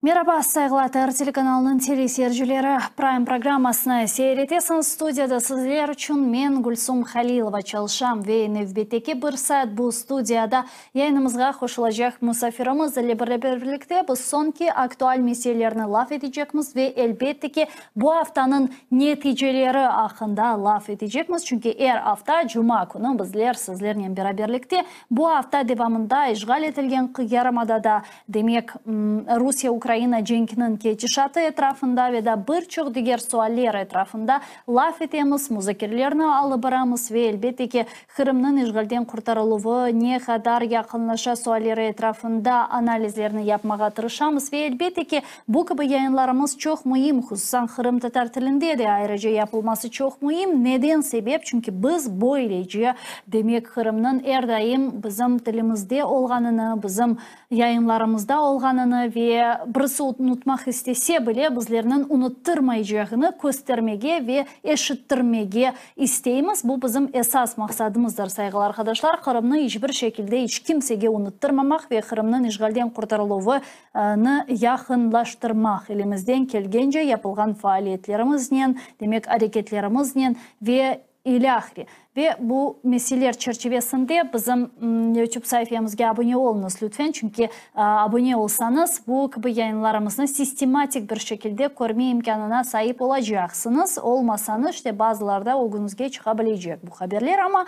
Meraba, sayğılı ATR telekanalınıñ teleseyircileri! Prime programmasını seyir etesiñiz. Studiyada sizler içün men, Gülsum Halilova, çalışam ve nevbetteki bir saat bu studiyada Yayınımızğa qoşulacaq musafirimiz ile birlikte biz soñki aktual meselelerni laf etecekmiz ve, elbette ki, bu aftanıñ neticeleri aqqında laf etecekmiz, çünki er afta cuma künü bizler sizlernen beraberlikte bu afta devamında işğal etilgen yarımadada, demek, Rusiye-Ukraina cenkiniñ ketişatı etrafında ve da bir çoq diger sualler etrafında laf etemiz, muzakerelerni alıp baramız ve, elbette ki, Qırımnıñ işğalden qurtarıluvı ne qadar yaqınlaşa sualleri etrafında analizlerni yapmağa tırışamız ve, elbette ki, bu kibi yayınlarımız çoq müim, hususan qırımtatar tilinde de ayrıca yapılması çoq müim. Neden sebep? Çünki biz böylece, demek, Qırımnıñ er daim bizim tilimizde olğanını, bizim yayınlarımızda olğanını ve birisi unutmaq istese bile, bizlerniñ unuttırmaycağını köstermege ve eşittirmege isteymiz. Bu bizim esas maqsadımızdır, sayğılı arqadaşlar, Qırımnı iç bir şekilde iç kimsege unuttırmamaq ve Qırımnıñ işğalden qurtarıluvını yaqınlaştırmaq, elimizden kelgence yapılğan faaliyetlerimiznen, demek, areketlerimiznen ve ilâhre. Ve bu meseleler çerçivesinde bizim YouTube saifemizge abone oluñız, lütfen, çünki abone olsañız, bu kibi yayınlarımıznı sistematik bir şekilde körme imkânına saip olacaqsıñız. Olmasañız, işte, bazılarda ögüñizge çıqa bilecek bu haberler, amma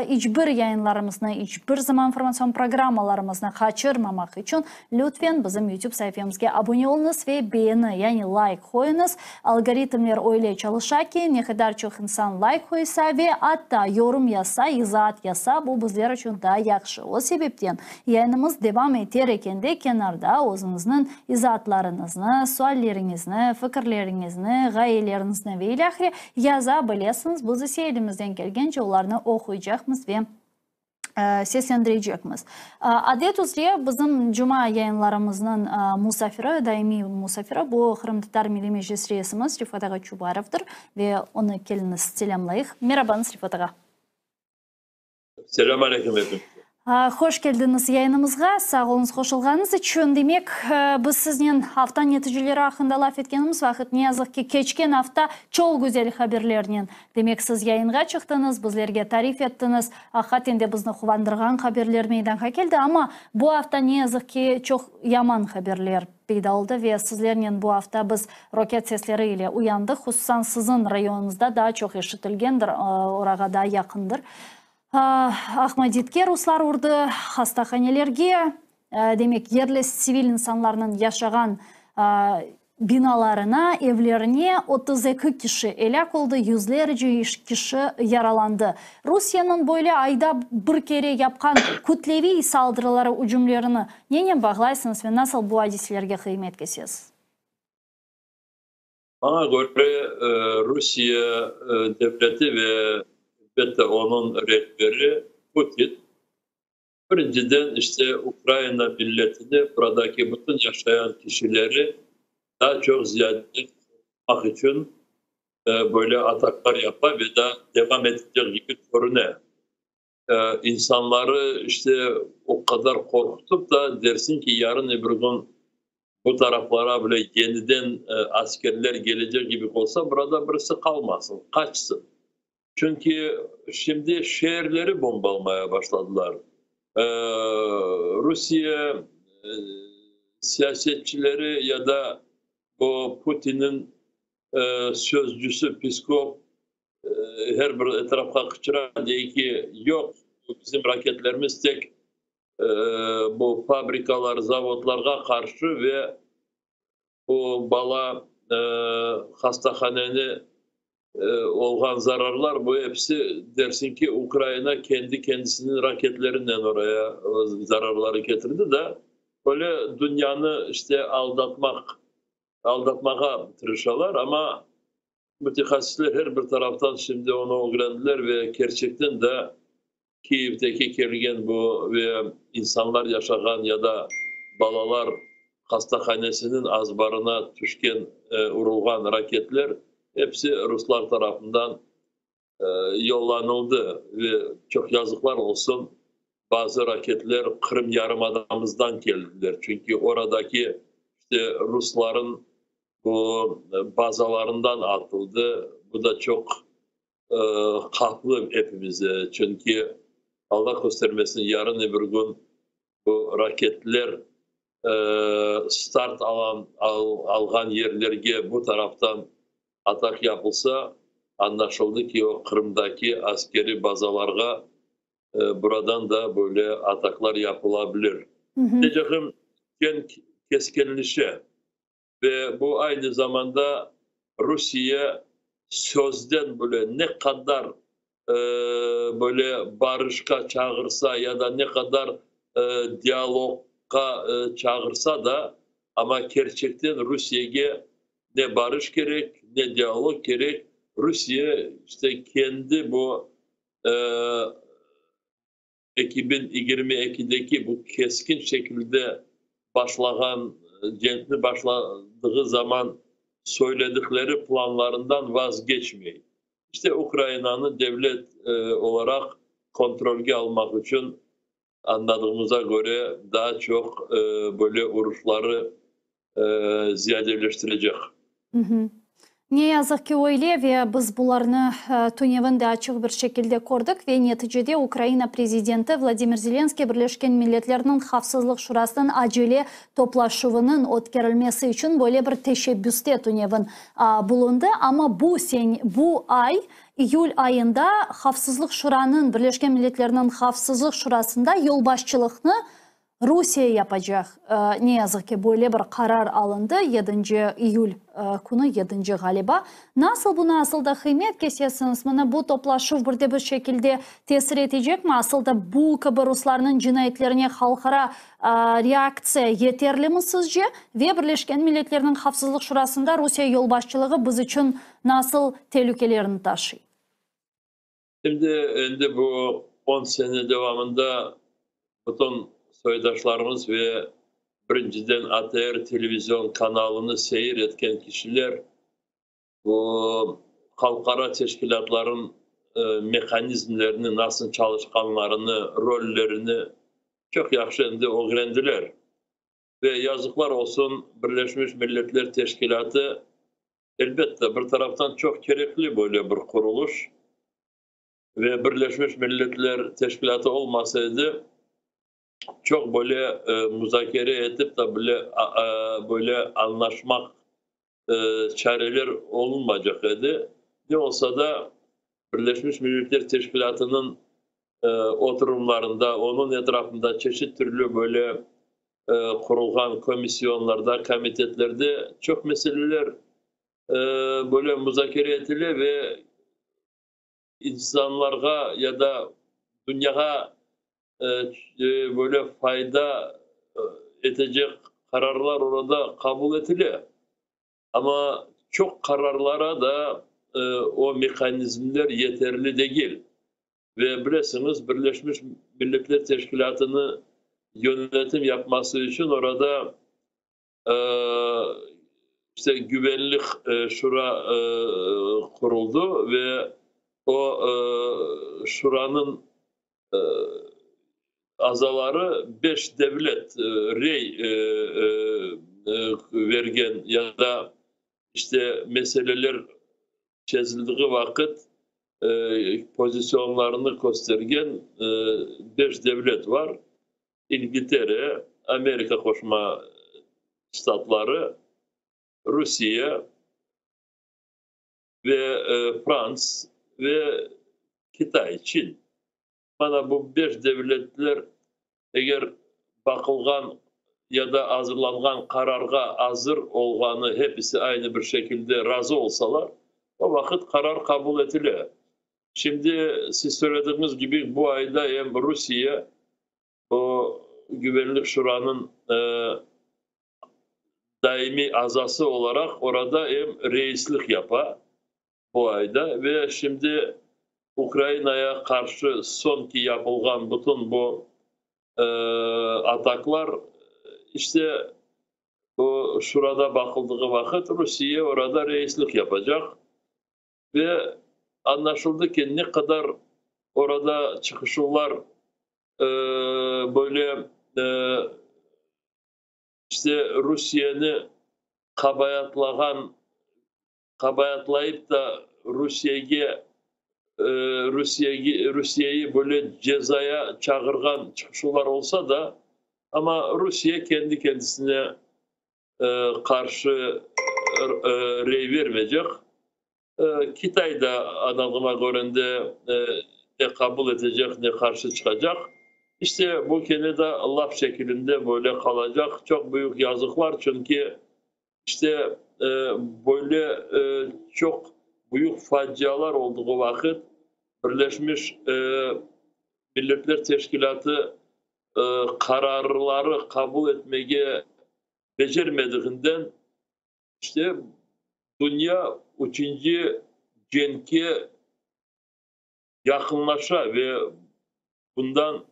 iç bir yayınlarımıznı, iç bir zaman informatsion programmalarımıznı qaçırmamaq içün, Lütfen, bizim YouTube saifemizge abone oluñız ve beğeni, yani layk qoyuñız. Algoritmler öyle çalışa ki, ne qadar çoq insan layk qoysa ve atta yorum yazsa, izaat yazsa, bu bizler içün daa yahşı. O sebepten, yayınımız devam eter ekende kenarda özüñizniñ izaatlarıñıznı, sualleriñizni, fikirleriñizni, ğayeleriñizni ve ilâhre yaza bilesiñiz, biz ise elimizden kelgence olarnı oquycaqmız ve seslendirecekmiz. Adet üzre bizim cuma yayınlarımıznıñ musafiri, daimiy musafiri bu Qırımtatar Milliy Meclis reisimiz Refat ağa Çubarovdır ve onı keliñiz selâmlayıq. Merabañız, Refat ağa. Selâm aleyküm epimizge. Hoş keldiñiz yayınımızğa, sağ oluñız qoşulğanıñız içün. Demek, biz siznen afta neticeleri aqqında laf etkenimiz vaqıt, ne yazıq ki, keçken afta çoq güzel haberlernen, demek, siz yayınğa çıqtıñız, bizlerge tarif ettiñiz, aqiqaten de bizni quvandırğan haberler meydanğa keldi, amma bu afta, ne yazıq ki, çoq yaman haberler peyda oldı ve sizlernen bu afta biz roket sesleri ile uyandıq, hususan siziñ rayonıñızda daa çoq eşitilgendir, orağa daa yaqındır. Ahmaditke ruslar urdı, hastahanelerge, demek, yerli sivil insanlarnıñ yaşağan binalarına, evlerine 32 kişi elâk oldı, yüzlerce kişi yaralandı. Rusiyeniñ böyle ayda bir kere yapqan kütleviy saldırıları, ücümlerini nenen bağlaysıñız ve nasıl bu adiselerge qıymet kesesiz? Maña köre, Rusiye devleti ve, elbette, onıñ rehberi Putin, birinciden, işte, Ukraina milletini, buradaki bütün yaşayan kişileri daa çoq ziyade qorqutmaq içün böyle ataklar yapa ve daa devam etecek kibi körüne. İnsanları, işte, o qadar qorqutıp da, dersiñ ki, yarın-öbür kün bu taraflara bile yeniden askerler kelecek kibi olsa, burada birisi qalmasın, qaçsın. Çünki şimdi şeerleri bombalmaya başladılar. Rusiye siyasetçileri ya da bu Putinniñ sözcüsi Peskov her bir etrafqa qıçıra, dey ki, yoq, bizim raketlerimiz tek bu fabrikalar, zavodlarğa qarşı ve bu bala hastahaneni olğan zararlar, bu episi, dersiñ ki, Ukraina kendi kendisiniñ raketlerinen oraya zararları ketirdi da, böyle dünyanı işte aldatmaq, aldatmağa tırışalar, amma mütehassisler her bir taraftan şimdi onı ögrendiler ve kerçekten de Kiyevdeki kelgen bu ve insanlar yaşağan ya da balalar hastahanesiniñ azbarına tüşken, urulğan raketler episi ruslar tarafından. Yollanıldı ve çoq yazıqlar olsun, bazı raketler Qırım yarımadamızdan keldiler, çünki oradaki işte rusların bu bazalarından atıldı. Bu da çoq qahlı epimize, çünki Allah köstermesin, yarın öbür kün bu raketler start alan alğan yerlerge bu taraftan atak yapılsa, añlaşıldı ki, o Qırımdaki askeriy bazalarğa buradan da böyle ataklar yapıla bilir. Deycegim, cenk keskinleşe ve bu aynı zamanda Rusiye sözden bile ne qadar böyle barışqa çağırsa ya da ne qadar dialogqa çağırsa da, amma kerçekten Rusiyege ne barış kerek, ne dialog kerek. Rusiye işte kendi bu 2022-deki bu keskin şekilde başlağan cenkni başladığı zaman söyledikleri planlarından vazgeçmey. İşte Ukrainanı devlet olaraq kontrolge almaq içün, añladığımıza köre, daa çoq böyle uruşları ziyadeleştirecek. Ne yazıq ki, öyle ve biz bularnı tünevin de açıq bir şekilde kördik ve neticede Ukraina prezidenti Vladimir Zelenskiy Birleşken Milletlerniñ Havfsızlıq Şurasınıñ acele toplaşuvınıñ ötkerilmesi içün böyle bir teşebbüste tünevin bulundı. Amma bu bu ay, iyül ayında Havfsızlıq Şuranıñ, Birleşken Milletlerniñ Havfsızlıq Şurasında yolbaşçılıqnı Rusiye yapacaq. Ne yazıq ki, böyle bir qarar alındı, yedinci iyül künü, yedinci ğaliba. Nasıl bunı asıl da qıymet kesesiñiz? Mına bu toplaşuv bir de bir şekilde tesir etecekmi? Asıl da bu kibi ruslarnıñ cinayetlerine halqara reaktsiya yeterlimi sizce? Ve Birleşken Milletlerniñ Havfsızlıq Şurasında Rusiye yolbaşçılığı biz içün nasıl telükelerini taşıy? Şimdi endi bu 10 sene devamında bütün soydaşlarımız ve birinciden ATR televizion kanalını seyir etken kişiler bu halqara teşkilâtların mehanizmlerini, nasıl çalışqanlarını, rollerini çoq yahşı endi ögrendiler. Ve yazıqlar olsun, Birleşmiş Milletler Teşkilâtı, elbette, bir taraftan çoq kerekli böyle bir qurulış ve Birleşmiş Milletler Teşkilâtı olmasa edi, çoq böyle muzakere etip de bile böyle añlaşmaq çareler olunmaycaq edi. Ne olsa da, Birleşmiş Milletler Teşkilâtınıñ oturımlarında, onıñ etrafında çeşit türlü böyle qurulğan komisyonlarda, komitetlerde çoq meseleler böyle muzakere etile ve insanlarğa ya da dünyağa böyle fayda etecek qararlar orada qabul etile. Amma çoq qararlara da o mehanizmler yeterli degil. Ve bilesiñiz, Birleşmiş Milletler Teşkilâtını yönetim yapması içün orada işte Güvenlik Şura quruldı ve o şuranıñ azaları beş devlet rey vergen ya da işte meseleler çezildiği vaqıt pozisyonlarını köstergen beş devlet var. İngiltere, Amerika Qoşma Ştatları, Rusiye ve Frans ve Kitay, Çin. Mana bu beş devletler eger baqılğan ya da azırlanğan qararğa azır olğanı hepisi aynı bir şekilde razı olsalar, o vaqıt qarar qabul etile. Şimdi siz söylediğiniz gibi bu ayda em Rusiye o Güvenlik Şuranıñ daimiy azası olaraq orada em reislik yapa bu ayda ve şimdi Ukrainaya qarşı soñki yapılğan bütün bu ataklar işte bu şurada baqıldığı vaqıt Rusiye orada reislik yapacaq ve. Anlaşıldı ki, ne qadar orada çıqışuvlar böyle işte Rusiyeni qabayatlağan, qabayatlayıp da Rusiyege Rusiyege Rusiyeyi böyle cezaya çağırğan çıqışuvlar olsa da, amma Rusiye kendi kendisine qarşı rey vermeycek. Kitay da anadığıma körende ne qabul etecek, ne qarşı çıqacaq. İşte bu kene de laf şekilinde böyle qalacaq. Çoq büyük yazıqlar, çünki işte böyle çoq büyük facialar olduğı vaqıt Birleşmiş Milletler Teşkilâtı qararları qabul etmege becermediğinden, işte dünya üçünci cenkke yaqınlaşa ve bundan,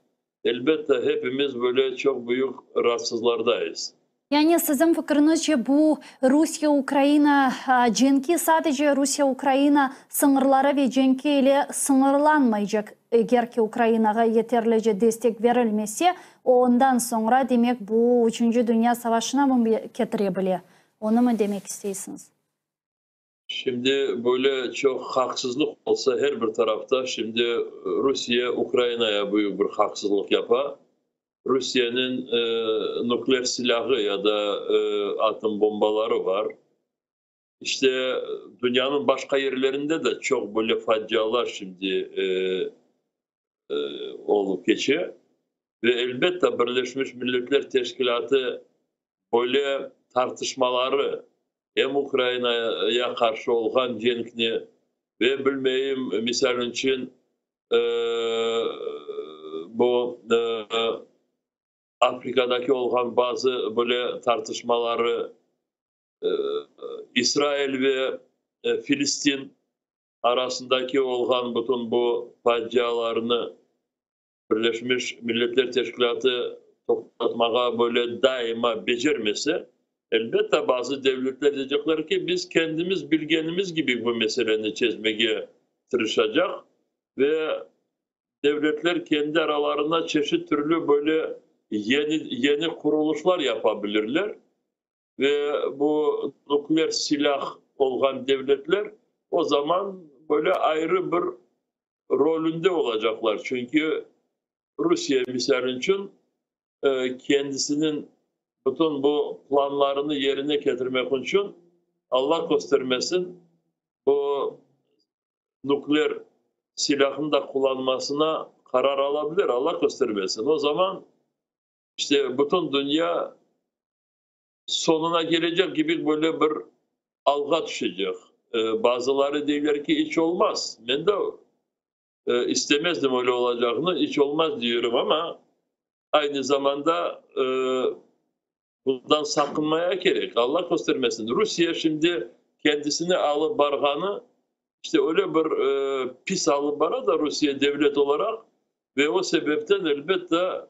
elbette, hepimiz böyle çoq büyük raatsızlardayız. Yani siziñ fikriñizce, bu Rusiye-Ukraina cenki sadece Rusiye-Ukraina sıñırları ve cenki ile sıñırlanmaycaq, eger ki Ukrainağa yeterlice destek berilmese, ondan soñra, demek, bu Üçünci dünya savaşına mı ketire bile? Onı mı demek isteysiñiz? Şimdi böyle çoq haqsızlıq olsa her bir tarafta, şimdi Rusiye Ukrainaya büyük bir haqsızlıq yapa. Rusiyeniñ nukleer silâğı ya da atom bombaları bar. İşte dünyanıñ başqa yerlerinde de çoq böyle facialar şimdi olıp keçe. Ve elbette Birleşmiş Milletler Teşkilâtı böyle tartışmaları em Ukrainaya qarşı olğan cenkni ve bilmeyim, misal içün, bu Afrikadaki olğan bazı böyle tartışmaları, İsrail ve Filistin arasındaki olğan bütün bu facialarnı Birleşmiş Milletler Teşkilâtı toqtatmağa böyle daima becermese, elbette, bazı devletler deycekler ki, biz kendimiz bilgenimiz kibi bu meseleni çezmege tırışacaq ve devletler kendi aralarında çeşit türlü böyle yeni, yeni qurulışlar yapa bilirler ve bu nukleer silâh olğan devletler o zaman böyle ayrı bir rolünde olacaqlar. Çünki Rusiye, misal içün, kendisiniñ bütün bu planlarını yerine ketirmek içün, Allah köstermesin, bu nukleer silâhnı da qullanmasına qarar ala bilir, Allah köstermesin. O zaman işte bütün dünya soñuna kelecek kibi böyle bir alğa tüşecek. Bazıları deyler ki, iç olmaz. Men de istemezdim öyle olacağını, iç olmaz diyorum, amma aynı zamanda bundan saqınmaya kerek. Allah köstermesin. Rusiye şimdi kendisini alıp barğanı, işte öyle bir pis alıp bara da Rusiye devlet olaraq ve o sebepten, elbette,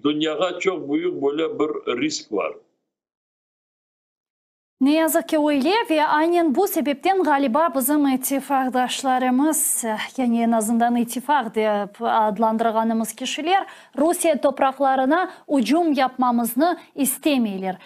dünyağa çoq büyük böyle bir risk var. Ne yazıq ki, öyle ve aynen bu sebepten, ğaliba, bizim ittifaqdaşlarımız, yani eñ azından ittifaq dep adlandırğanımız kişiler, Rusiye topraqlarına ücüm yapmamıznı istemeyler.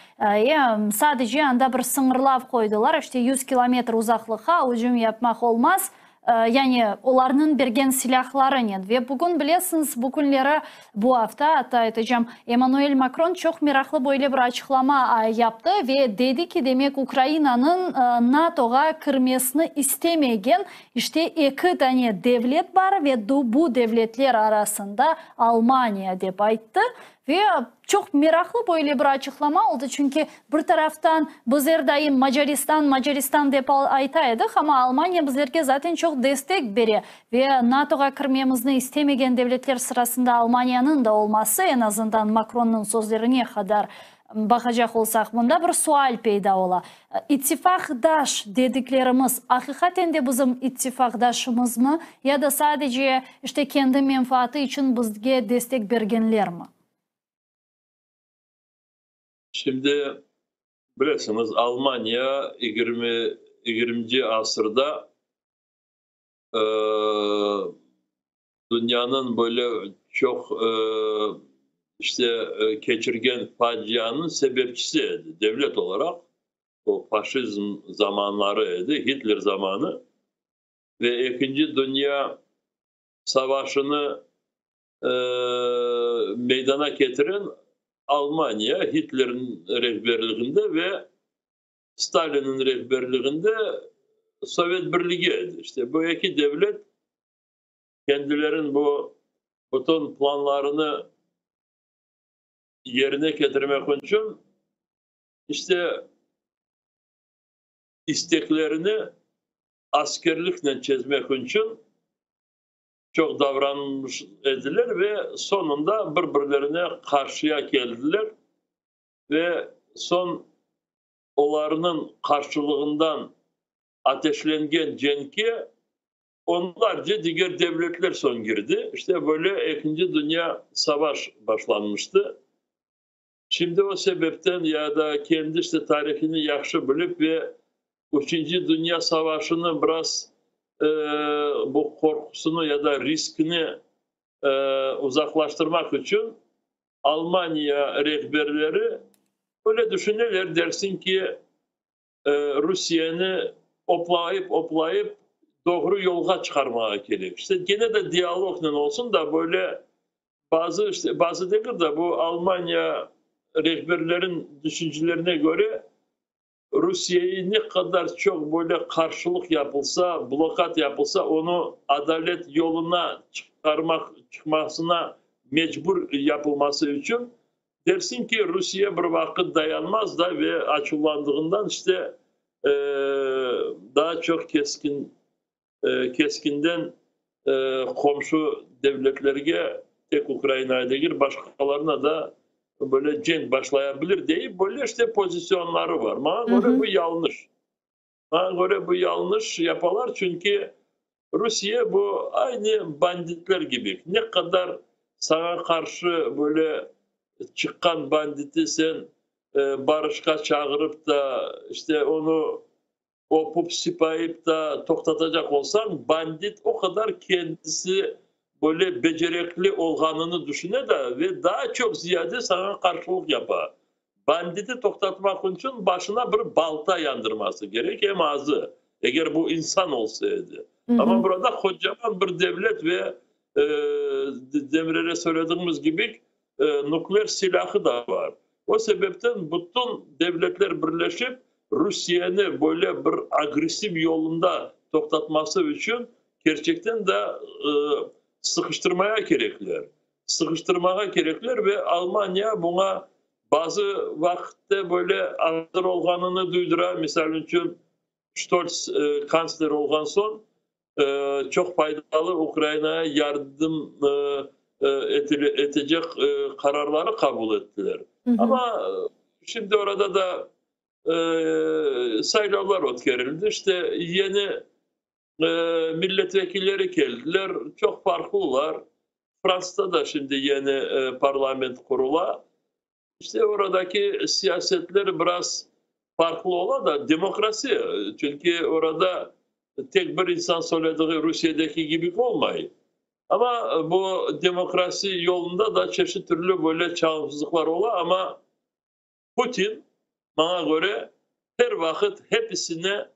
Sadece anda bir sıñırlav qoydılar, işte 100 kilometr uzaqlıqqa ücüm yapmaq olmaz, yani olarnıñ bergen silâhlarınen. Ve bugün, bilesiñiz, bu künleri, bu afta, atta aytacam, Emmanuel Makron çoq meraqlı böyle bir açıqlama yaptı ve dedi ki, demek, Ukrainanıñ NATOğa kirmesini istemegen işte eki tane devlet bar ve bu devletler arasında Almaniya, dep ayttı. Ve çoq meraqlı böyle bir açıqlama oldı, çünki bir taraftan biz er daim Macaristan, Macaristan dep ayta edik, amma Almaniya bizlerge zaten çoq destek bere ve NATOğa kirmemizni istemegen devletler sırasında Almaniyanıñ da olması, eñ azından Makronnıñ sözlerine qadar baqacaq olsaq, mında bir sual peyda ola. İttifaqdaş dediklerimiz aqiqaten de bizim ittifaqdaşımızmı ya da sadece işte kendi menfaatı içün bizge destek bergenlermi? Şimdi bilesiñiz, Almaniya 20. 20-nci asırda dünyanıñ böyle çoq işte keçirgen facianıñ sebepçisi edi, devlet olaraq. O faşizm zamanları edi, Hitler zamanı. Ve Ekinci dünya savaşını meydana ketiren Almaniya, Hitlerniñ rehberliginde ve Stalinniñ rehberliginde Sovet Birligi edi. İşte bu eki devlet kendileriniñ bu bütün planlarını yerine ketirmek içün işte isteklerini askerliknen çezmek içün çoq davranmış ediler ve soñunda bir-birlerine qarşıya keldiler ve soñ olarnıñ qarşılığından ateşlengen cenkke onlarca diger devletler soñ girdi. İşte böyle Ekinci dünya savaş başlanmıştı. Şimdi o sebepten ya da kendi işte tarihini yahşı bilip ve Üçünci dünya savaşını biraz bu qorqusını ya da riskini uzaqlaştırmaq içün Almaniya rehberleri öyle düşüneler, dersiñ ki, Rusiyeni oplayıp-oplayıp doğru yolğa çıqarmağa kerek. İşte gene de dialognen olsun da böyle bazı, işte bazı degil de bu Almaniya rehberlerin düşüncelerine köre Rusiyeyi ne qadar çoq böyle qarşılıq yapılsa, blokad yapılsa, onı adalet yoluna çıqarmaq, çıqmasına mecbur yapılması içün, dersiñ ki, Rusiye bir vaqıt dayanmaz da ve açuvlandığından işte daa çoq keskin, keskinden qomşu devletlerge, tek Ukrainaya degil, başqalarına da böyle cenk başlaya bilir deyip, böyle işte pozisyonları bar. Maña köre, bu yañlış. Maña köre, bu yañlış yapalar, çünki Rusiye bu aynı banditler kibi. Ne qadar saña qarşı böyle çıqqan banditi sen barışqa çağırıp da, işte onı öpüp, sıpayıp da toqtatacaq olsañ, bandit o qadar kendisi böyle becerekli olğanını düşüne da ve daa çoq ziyade saña qarşılıq yapa. Banditi toqtatmaq içün başına bir balta yandırması kerek, em azı, eger bu insan olsa edi. Amma burada qocaman bir devlet ve demirele söylediğimiz kibi nükleer silahı da bar. O sebepten bütün devletler birleşip Rusiyeni böyle bir agressiv yolunda toqtatması içün kerçekten de sıqıştırmaya kerekler. Sıqıştırmağa kerekler ve Almaniya buña bazı vaqıtta böyle azır olğanını duydura. Misal içün, Ştolts kantsler olğan soñ çoq faydalı Ukrainaya yardım etecek qararları qabul ettiler. Amma şimdi orada da saylavlar ötkerildi. İşte yeni milletvekilleri keldiler, çoq farqlılar. Fransada da şimdi yeni parlament qurula. İşte oradaki siyasetler biraz farqlı ola da, demokrasi, çünki orada tek bir insan söylediği Rusiyedeki kibi olmay. Amma bu demokrasi yolunda da çeşit türlü böyle çalımsızlıqlar ola, amma Putin, maña köre, her vaqıt hepisine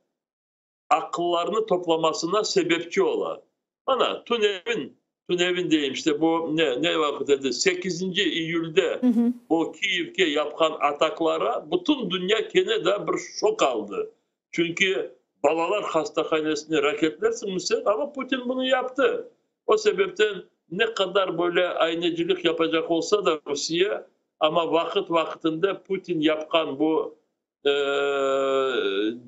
aqıllarını toplamasına sebepçi ola. Mana, tünevin, tünevin deyim, işte bu ne, ne vaqıt edi, 8 iyülde o Kiyevge yapqan ataklara bütün dünya kene de bir şok aldı. Çünki balalar hastahanesine raketlersiñmi sen, amma Putin bunı yaptı. O sebepten ne qadar böyle aynecilik yapacaq olsa da Rusiye, amma vaqıt vaqıtında Putin yapqan bu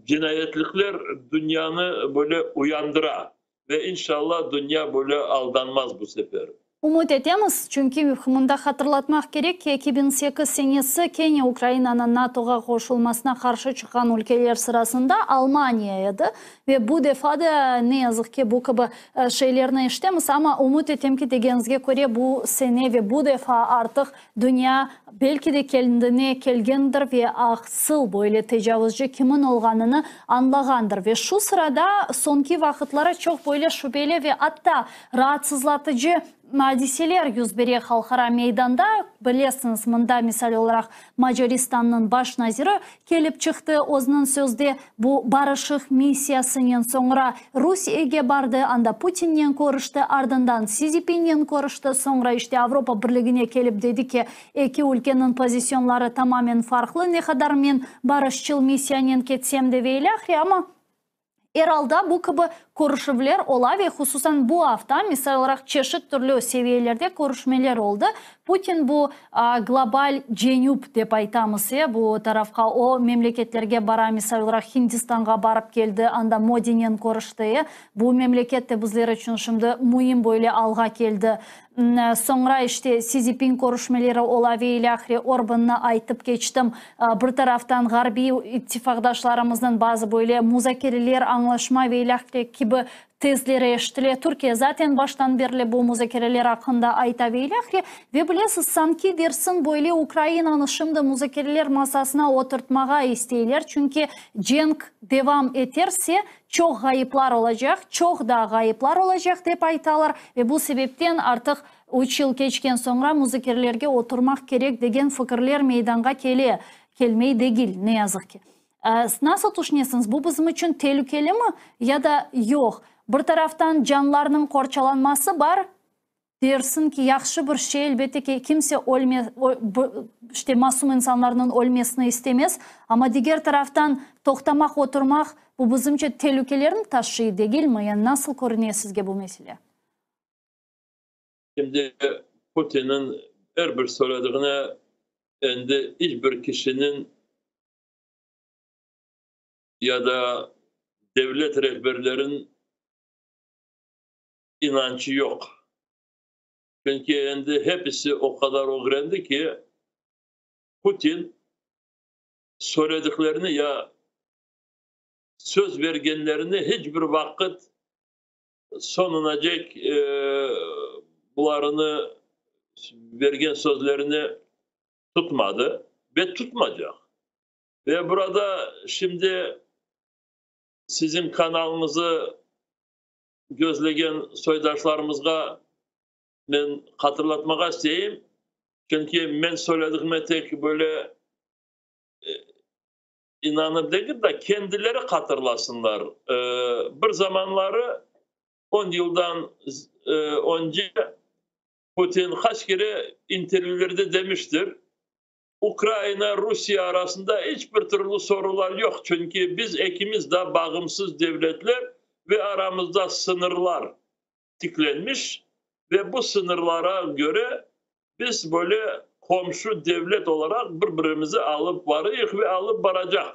cinayetlikler dünyanı böyle uyandıra ve inşallah dünya böyle aldanmaz bu sefer. Ümüt etemiz, çünki mında hatırlatmaq kerek ki, 2008 senesi kene Ukrainanıñ NATOğa qoşulmasına qarşı çıqqan ülkeler sırasında Almaniya edi. Ve bu defa da, ne yazıq ki, bu kibi şeylerni eşitemiz. Amma ümüt etem ki, degeniñizge köre, bu sene ve bu defa artıq dünya belki de kendine kelgendir ve asıl böyle tecavuzcı kimin olğanını añlağandır. Ve şu sırada soñki vaqıtları çoq böyle şübeli ve atta raatsızlatıcı adiseler yüz bere halqara meydanda. Bilesiñiz, mında misal olaraq Macaristannıñ baş naziri kelip çıqtı özüniñ sözde bu barışıq missiyasınen, soñra Rusiyege bardı, anda Putinnen körüşti, ardından Si Szinpinen körüşti, soñra işte Avropa Birligine kelip dedi ki, eki ülkeniñ pozisyonları tamamen farqlı, ne qadar men barışçıl missiyanen ketsem de ve ilâhre, amma er alda bu kibi körüşüvler ola ve hususan bu afta, misal olaraq, çeşit türlü seviyelerde körüşmeler oldı. Putin bu global cenüp dep aytamız, bu tarafqa, o memleketlerge bara, misal olaraq, Hindistanğa barıp keldi, anda Modinen körüşti. Bu memleket de bizler içün şimdi müim böyle alğa keldi. Soñra işte Si Szinpin körüşmeleri ola ve ilâhre, Orbannı aytıp keçtim. Bir taraftan ğarbiy ittifaqdaşlarımıznıñ bazı böyle muzakereler, añlaşma ve ilâhre kibi tezleri eşitile. Türkiye zaten baştan berli bu muzakereler aqqında ayta ve ilâhre. Ve bilesiz, sanki dersiñ böyle Ukrainanı şimdi muzakereler masasına oturtmağa isteyler. Çünki cenk devam eterse, çoq ğayıplar olacaq, çoq da ğayıplar olacaq dep aytalar. Ve bu sebepten artıq 3 yıl keçken soñra muzakerelerge oturmaq kerek degen fikirler meydanğa kele, kelmey degil, ne yazıq ki. Nasıl tüşünesiñiz, bu bizim içün telükeli mi ya da yoq? Bir taraftan canlarnıñ qorçalanması bar, dersiñ ki, yahşı bir şey, elbette ki, kimse ölme, işte masum insanlarnıñ ölmesini istemez, amma diger taraftan toqtamaq, oturmaq, bu bizimce telükelerni taşıy degil mi? Yani nasıl körüne sizge bu mesele? Şimdi Putin'in her bir söylediğine endi hiçbir kişinin ya da devlet rehberlerin inancı yok. Çünki endi hepsi o kadar öğrendi ki Putin söylediklerini ya söz vergenlerini hiçbir vakit sonunacek bularını vergen sözlerini tutmadı ve tutmayacak. Ve burada şimdi sizin kanalınızı gözlegen soydaşlarımızğa men hatırlatmağa isteyim. Çünki men söylediğime tek böyle inanıp degil de kendileri hatırlasınlar. Bir zamanları 10 yıldan önce Putin kaç kere intervyülerde demiştir. Ukrayna, Rusya arasında hiçbir türlü sorunlar yok. Çünkü biz ikimiz de bağımsız devletler ve aramızda sınırlar tiklenmiş ve bu sınırlara göre biz böyle komşu devlet olarak birbirimizi alıp varıyıq ve alıp baracaq.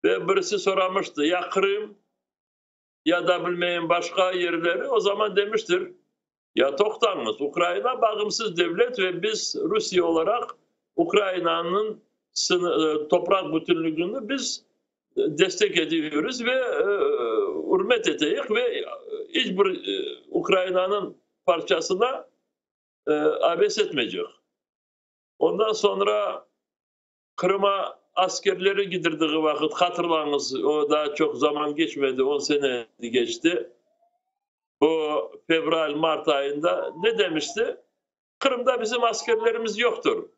Ve birisi soramıştı ya Kırım ya da bilmeyim başka yerleri, o zaman demiştir ya toqtañız, Ukrayna bağımsız devlet ve biz Rusiye olarak Ukrayna'nın toprak bütünlüğünü biz destek ediyoruz ve ürmet eteyik ve hiçbir Ukrayna'nın parçasına abes etmeyecek. Ondan sonra Kırım'a askerleri gidirdiği vakit hatırlañız, o daha çok zaman geçmedi, 10 sene geçti. Bu fevral, mart ayında ne demişti? Kırım'da bizim askerlerimiz yoktur.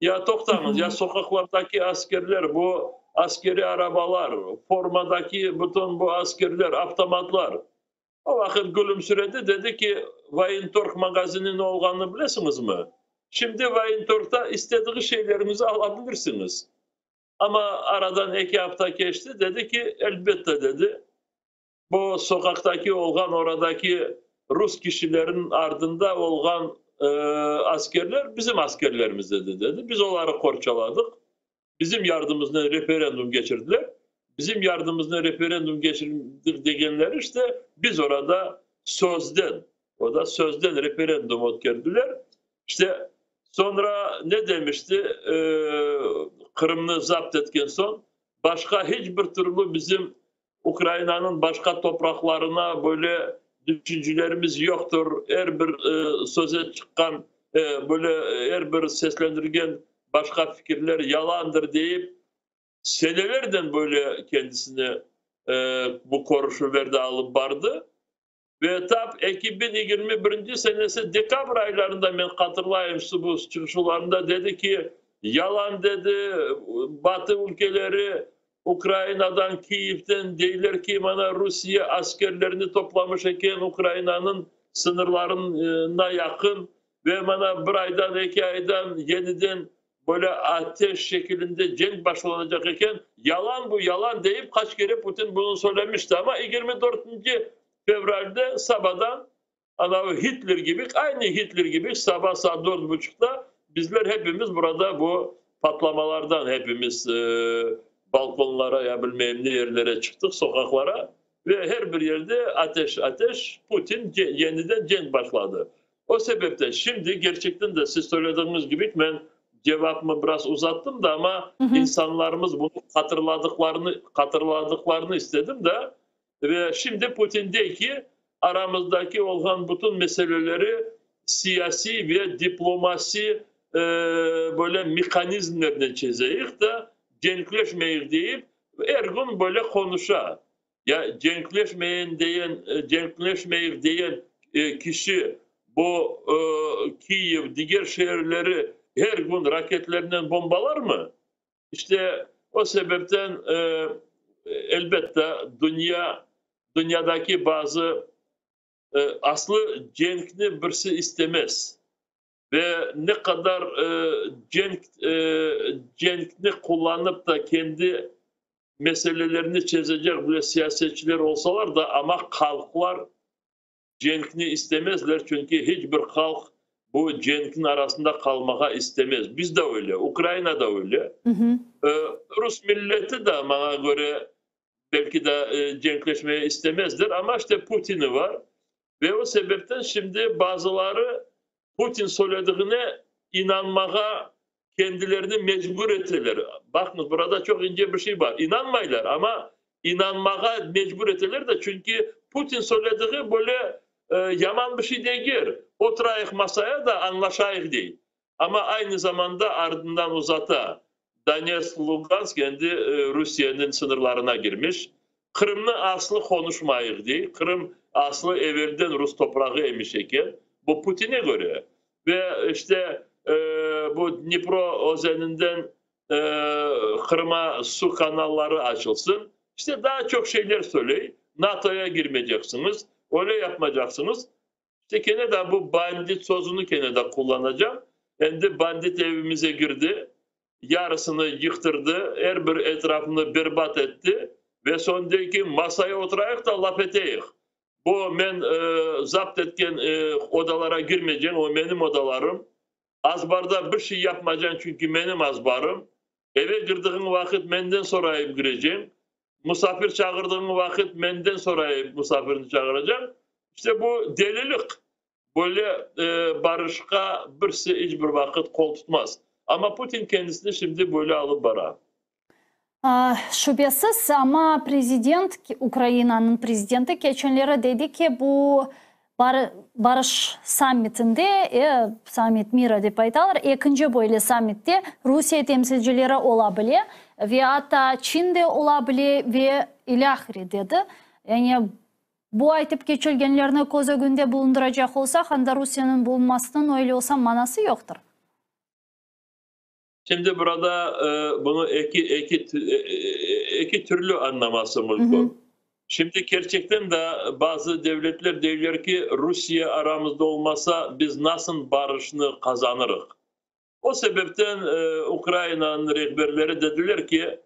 Ya toqtañız, ya sokaklardaki askerler, bu askeri arabalar, formadaki bütün bu askerler, avtomatlar. O vakit gülümsüredi, dedi ki, Voyentorg magazini ne olğanını bilesiñiz mi? Şimdi Voyentorgda istediği şeylerinizi alabilirsiniz. Ama aradan 2 hafta geçti, dedi ki, elbette dedi, bu sokaktaki olğan oradaki Rus kişilerin ardında olğan askerler bizim askerlerimiz dedi, dedi. Biz onları qorçaladıq. Bizim yardımımızla referendum geçirdiler. Bizim yardımımızla referendum geçirdik degenler işte biz orada sözden. O da sözden referendum ötkerdiler. İşte soñra ne demişti, Qırımnı zapt etken soñ, başqa hiç bir türlü bizim Ukrainanıñ başqa topraqlarına böyle düşüncelerimiz yoqtır, er bir söze çıqqan, böyle er bir seslendirgen başqa fikirler yalandır deyip, senelerden böyle kendisine bu körüşüvlerde alıp bardı. Ve tap 2021 senesi dekabr aylarında men hatırlayım, bu çıqışlarında dedi ki, yalan dedi, Batı ülkeleri Ukrainadan, Kiyevden deyler ki, mana Rusiye askerlerini toplamış eken Ukrainanıñ sıñırlarına yaqın ve mana bir aydan, eki aydan yeniden böyle ateş şekilinde cenk başlanacaq eken, yalan bu, yalan deyip qaç kere Putin bunı söylemişti. Amma 24 fevralde sabadan anavı Hitler kibi, aynı Hitler kibi saba saat dört buçuqta bizler hepimiz burada bu patlamalardan hepimiz balkonlara ya bilmeyim ne yerlere çıqtıq, soqaqlara ve her bir yerde ateş, ateş, Putin yeniden cenk başladı. O sebepten şimdi gerçekten de siz söylediğiniz gibi men cevabımı biraz uzattım da, ama insanlarımız bunu hatırladıklarını istedim de ve şimdi Putin dey ki, aramızdaki olğan bütün meseleleri siyasiy ve diplomasi böyle mehanizmlernen çezeyik de, cenkleşmeyik deyip, er gün böyle qonuşa. Ya cenkleşmeyin deyen, cenkleşmeyik deyen kişi bu Kiyev, diger şeerleri her gün raketlernen bombalar mı? İşte o sebepten elbette dünyadaki bazı aslı cenkni birisi istemez. Ve ne qadar cenkni qullanıp da kendi meselelerini çezecek bile siyasetçiler olsalar da, amma halqlar cenkni istemezler, çünki hiç bir halq bu cenkniñ arasında qalmağa istemez. Biz de öyle, Ukraina da öyle. Rus milleti de maña köre belki de cenkleşmeye istemezler, amma işte Putini var. Ve o sebepten şimdi bazıları Putin söylediğine inanmağa kendilerini mecbur eteler. Baqıñız, burada çoq ince bir şey bar. İnanmaylar, amma inanmağa mecbur eteler de, çünki Putin söylediği böyle yaman bir şey degil. Oturayıq masaya da añlaşayıq dey. Amma aynı zamanda ardından uzata. Donetsk, Lugansk endi Rusiyeniñ sıñırlarına girmiş. Qırımnı aslı qonuşmayıq dey. Qırım aslı evelden rus toprağı emiş eken. Bu Putine köre. Ve işte bu Dnipro özeninden Qırıma suv kanalları açılsın. İşte daa çoq şeyler söyley. NATOya girmeyceksiniz, öyle yapmaycaksınız. İşte kene de bu bandit sözüni kene de qullanacağım. Endi bandit evimize girdi, yarısını yıqtırdı, er bir etrafını berbat etti ve soñ dey ki, masaya oturayıq da laf eteyik. Bu men zapt etken odalara girmeycem, o menim odalarım. Azbarda bir şey yapmaycam, çünki menim azbarım. Eve girdiğiñ vaqıt menden sorayıp gireceñ. Musafir çağırdığıñ vaqıt menden sorayıp musafirni çağıracañ. İşte bu delilik. Böyle barışqa birisi iç bir vaqıt qol tutmaz. Amma Putin kendisini şimdi böyle alıp bara. Şübesiz, amma prezident, Ukrainanıñ prezidenti keçenleri dedi ki, bu barış sammitinde, sammit mira dep aytalar, ekinci böyle sammitte Rusiye temsilcileri ola bile ve atta Çin de ola bile ve ilâhre dedi. Yani bu aytıp keçilgenlerni köz ögünde bulundıracaq olsaq, anda Rusiyeniñ bulunmasınıñ öyle olsa manası yoqtır. Şimdi burada bunı eki türlü añlaması mümkün. Şimdi kerçekten de bazı devletler deyler ki, Rusiye aramızda olmasa, biz nasıl barışnı qazanırıq? O sebepten Ukrainanıñ rehberleri dediler ki,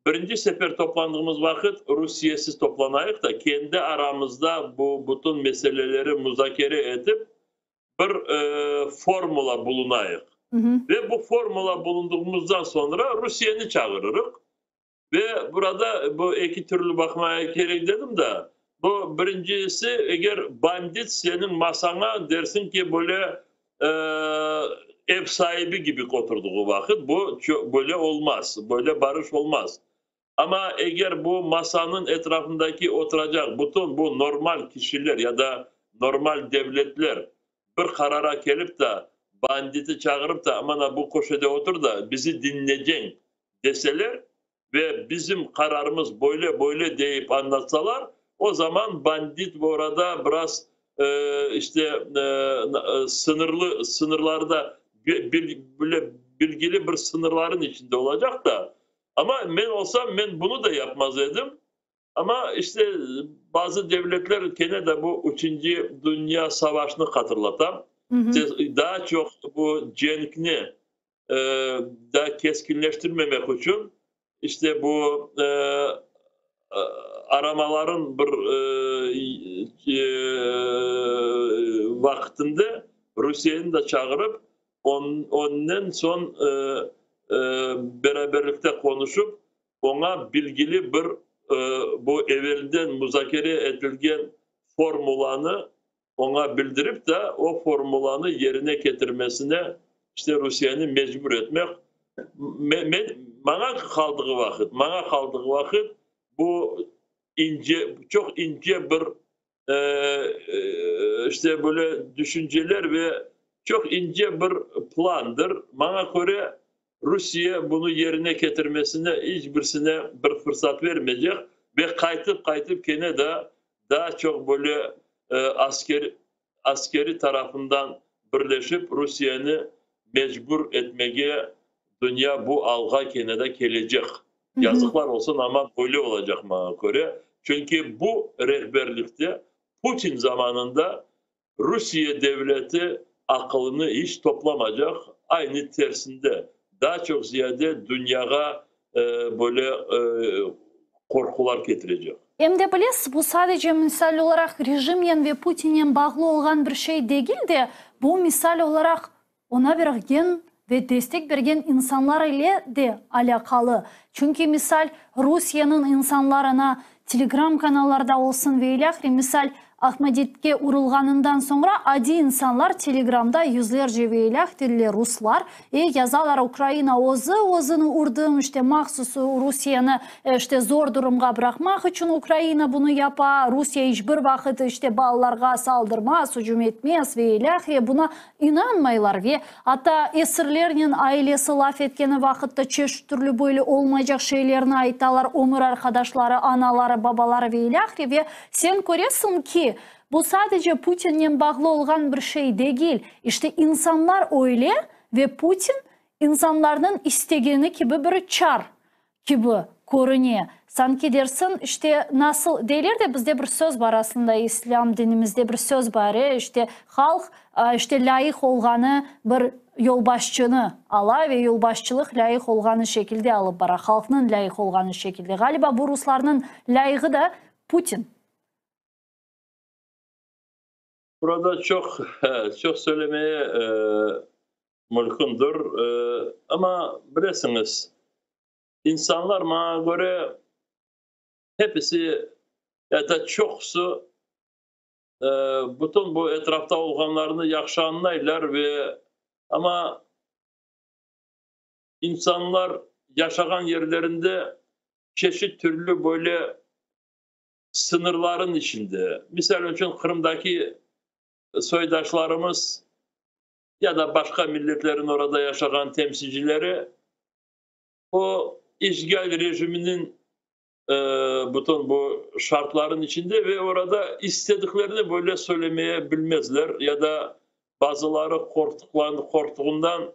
birinci sefer toplandığımız vaqıt Rusiyesiz toplanayıq da, kendi aramızda bu bütün meseleleri muzakere etip, bir formula bulunayıq. Ve bu formula bulunduğumuzdan soñra Rusiyeni çağırırıq. Ve burada bu eki türlü baqmaya kerek dedim de, Bu birincisi, eger bandit seniñ masaña dersiñ ki, böyle ev saibi kibi oturdığı vaqıt, bu böyle olmaz, böyle barış olmaz. Amma eger bu masanıñ etrafındaki oturacaq bütün bu normal kişiler ya da normal devletler bir qarara kelip da, banditi çağırıp da, mana bu köşede otur da, bizi diñleceñ deseler ve bizim qararımız böyle, böyle deyip añlatsalar, o zaman bandit bu arada biraz işte sıñırlı, sıñırlarda, böyle bilgili bir sıñırların içinde olacaq da. Amma men olsam, men bunı da yapmaz edim. Amma işte bazı devletler kene de bu Üçünci Dünya Savaşını hatırlata. Daa çoq bu cenkni daa keskinleştirmemek içün işte bu aramaların bir vaqıtında Rusiyeni de çağırıp, onnen soñ beraberlikte qonuşıp, oña bilgili bir bu evelden muzakere etilgen formulanı oña bildirip de, o formulanı yerine ketirmesine işte Rusiyeni mecbur etmek. Men, maña qaldığı vaqıt, maña qaldığı vaqıt bu ince, çoq ince bir işte böyle düşünceler ve çoq ince bir plandır. Maña köre, Rusiye bunı yerine ketirmesine iç birisine bir fırsat vermeycek ve qaytıp-qaytıp kene de daa çoq böyle asker, askeri tarafından birleşip Rusiyeni mecbur etmege dünya bu alğa kene de kelecek. Yazıqlar olsun, amma böyle olacaq maña köre. Çünki bu rehberlikte Putin zamanında Rusiye devleti aqılını iç toplamacaq, aynı tersinde, daa çoq ziyade dünyağa böyle qorqular ketirecek. Em de bilesiz, bu sadece misal olaraq rejimnen ve Putinnen bağlı olğan bir şey degil de, bu misal olaraq oña bergen ve destek bergen insanlar ile de alâqalı. Çünki, misal, Rusiyeniñ insanlarına Telegram kanallarda olsun ve ilâhre, misal, Ahmaditke urulğanından soñra adiy insanlar Telegramda yüzlerce ve ilâhre ruslar e, yazalar, Ukraina özü özüni urdı, işte, mahsus Rusiyeni, işte, zor durumğa bıraqmaq içün Ukraina bunı yapa, Rusiye iç bir vaqıt, işte, balalarğa saldırmaz, ücüm etmez ve ilâhre, buna inanmaylar ve atta esirlernen ailesi laf etkeni vaqıtta çeşit türlü böyle olmaycaq şeylerni aytalar, ömür arqadaşları, anaları, babaları ve ilâhre ve sen köresiñ ki, bu sadece Putinnen bağlı olğan bir şey degil, işte insanlar öyle ve Putin insanlarnıñ istegeni kibi bir çar kibi körüne. Sanki dersiñ, işte, nasıl deyler de, bizde bir söz bar aslında, islâm dinimizde bir söz bar, e, işte, halq, işte, lâyıq olğanı bir yolbaşçını ala ve yolbaşçılıq lâyıq olğanı şekilde alıp bara, halqnıñ lâyıq olğanı şekilde. Ğaliba, bu ruslarnıñ lâyığı da Putin. Burada çoq, çoq söylemeye mülkündür, amma bilesiñiz, insanlar maña köre hepisi ya da çoqusı bütün bu etrafta olğanlarnı yahşı añlaylar ve amma insanlar yaşağan yerlerinde çeşit türlü böyle sıñırların içinde, misal içün Qırımdaki soydaşlarımız ya da başqa milletlerin orada yaşağan temsilcileri o işgal rejiminiñ bütün bu şartların içinde ve orada istediklerini böyle söylemeye bilmezler ya da bazıları qorqtuğından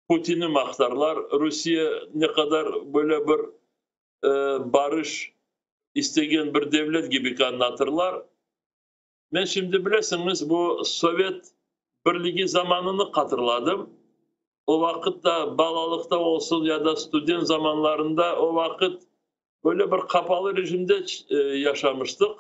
Putinni maqtarlar, Rusiye ne qadar böyle bir barış istegen bir devlet kibi añlatırlar. Men şimdi bilesiñiz, bu Sovet Birligi zamanını hatırladım. O vaqıt da balalıqta olsun ya da student zamanlarında o vaqıt böyle bir qapalı rejimde yaşamıştıq.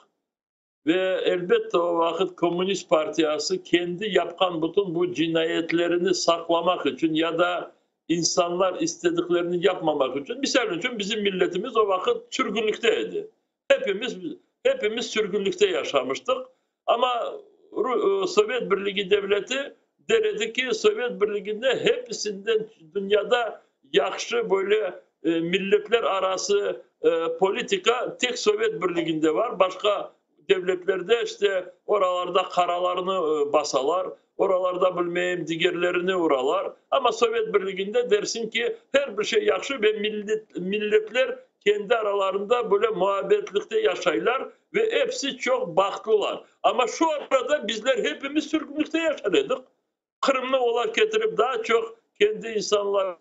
Ve elbette o vaqıt Komünist partiyası kendi yapqan bütün bu cinayetlerini saqlamaq içün ya da insanlar istediklerini yapmamaq içün, misal içün bizim milletimiz o vaqıt sürgünlikte edi. Hepimiz. Hepimiz sürgünlikte yaşamıştıq. Amma Sovet Birligi devleti der edi ki, Sovet Birliginde hepisinden dünyada yahşı böyle milletler arası politika tek Sovet Birliginde var, başqa devletlerde işte oralarda qaralarnı basalar, oralarda bilmeyim digerlerini uralar. Amma Sovet Birliginde dersiñ ki, her bir şey yahşı ve milletler kendi aralarında böyle muabbetlikte yaşaylar ve episi çoq bahtlılar. Amma şu arada bizler hepimiz sürgünlikte yaşar edik. Qırımnı olar ketirip daa çoq kendi insanlar.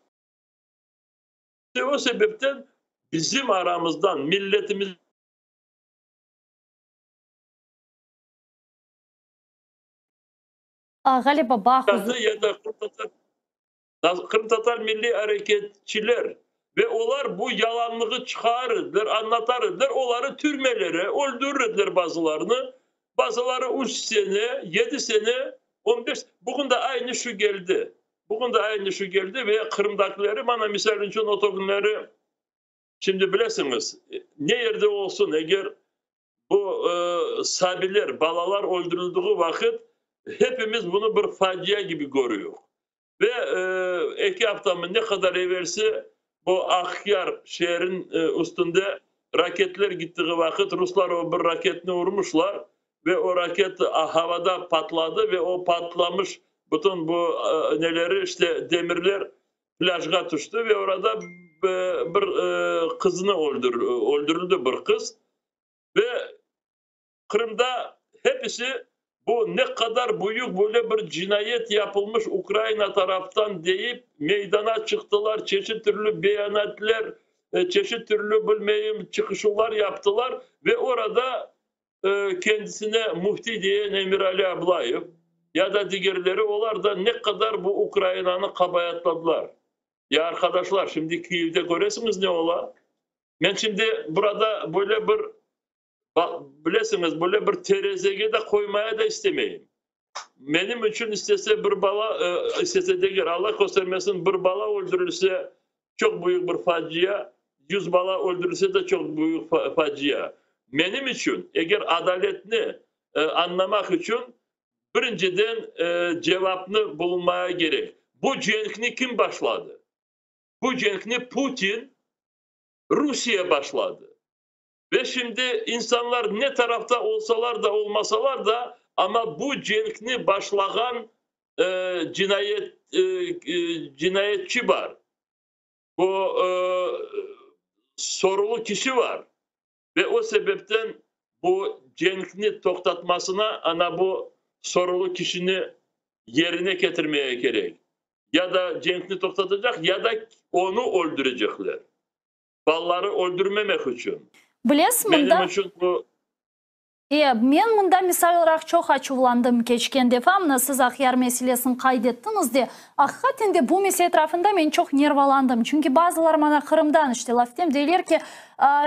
O sebepten bizim aramızdan milletimiz. Ğaliba bağ. Ya da qırımtatar milliy areketçiler ve olar bu yalanlığı çıqarır ediler, añlatar ediler, oları türmelere, öldürir ediler bazılarını, bazıları üç sene, yedi sene, 15, bugün de aynı şu geldi, bugün de aynı şu geldi ve Qırımdakileri, mana misal içün o künleri, şimdi bilesiñiz, ne yerde olsun, eger bu sabiler, balalar öldürüldüğü vaqıt, hepimiz bunı bir facia kibi körüyük. Ve eki aftamı ne qadar evelsi bu Aqyar şeerin üstünde raketler gittiği vaqıt ruslar o bir raketni urmuşlar ve o raket havada patladı ve o patlamış bütün bu neleri işte demirler plâjğa tüşti ve orada bir qıznı öldürildi bir qız ve Qırımda hepisi bu ne qadar büyük böyle bir cinayet yapılmış Ukraina taraftan deyip meydana çıqtılar, çeşit türlü beyanatler, çeşit türlü bilmeyim çıqışuvlar yaptılar ve orada kendisine müfti diyen Emirali Ablayev ya da digerleri olar da ne qadar bu Ukrainanı qabaatladılar. Ya arqadaşlar, şimdi Kiyevde köresiñiz ne ola? Men şimdi burada böyle bir bilesiñiz, böyle bir terezege de qoymaya da istemeyim. Menim içün istese bir bala, istese degil, Alla köstermesin, bir bala öldürilse, çoq büyük bir facia, 100 bala öldürilse de çoq büyük facia. Menim içün, eger adaletni añlamaq içün, birinciden cevapnı bulunmaya kerek. Bu cenkni kim başladı? Bu cenkni Putin, Rusiye başladı. Ve şimdi insanlar ne tarafta olsalar da olmasalar da, amma bu cenkni başlağan cinayet cinayetçi bar. Bu sorulu kişi bar. Ve o sebepten bu cenkni toqtatmasına ana bu sorulu kişini yerine ketirmeye kerek. Ya da cenkni toqtatacaq, ya da onı öldürecekler. Balaları öldürmemek içün. Bilesiz, mında... Menim içün bu... Men mında misal olaraq çoq açuvlandım keçken defa, mına siz Aqyar meselesini qayd ettiñiz de, aqiqaten de bu mesele etrafında men çoq nervalandım. Çünki bazılar mana Qırımdan işte laf etem, deyler ki,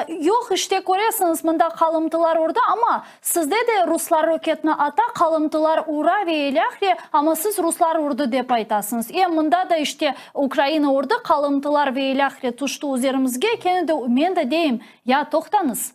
yoq, işte köresiñiz, mında qalımtılar urdı, amma sizde de ruslar roketni ata, qalımtılar ura ve ilâhre, amma siz ruslar urdı dep aytasıñız. Mında da işte Ukraina urdı, qalımtılar ve ilâhre tüşti üzerimizge, kene de men de deyim, ya toqtañız.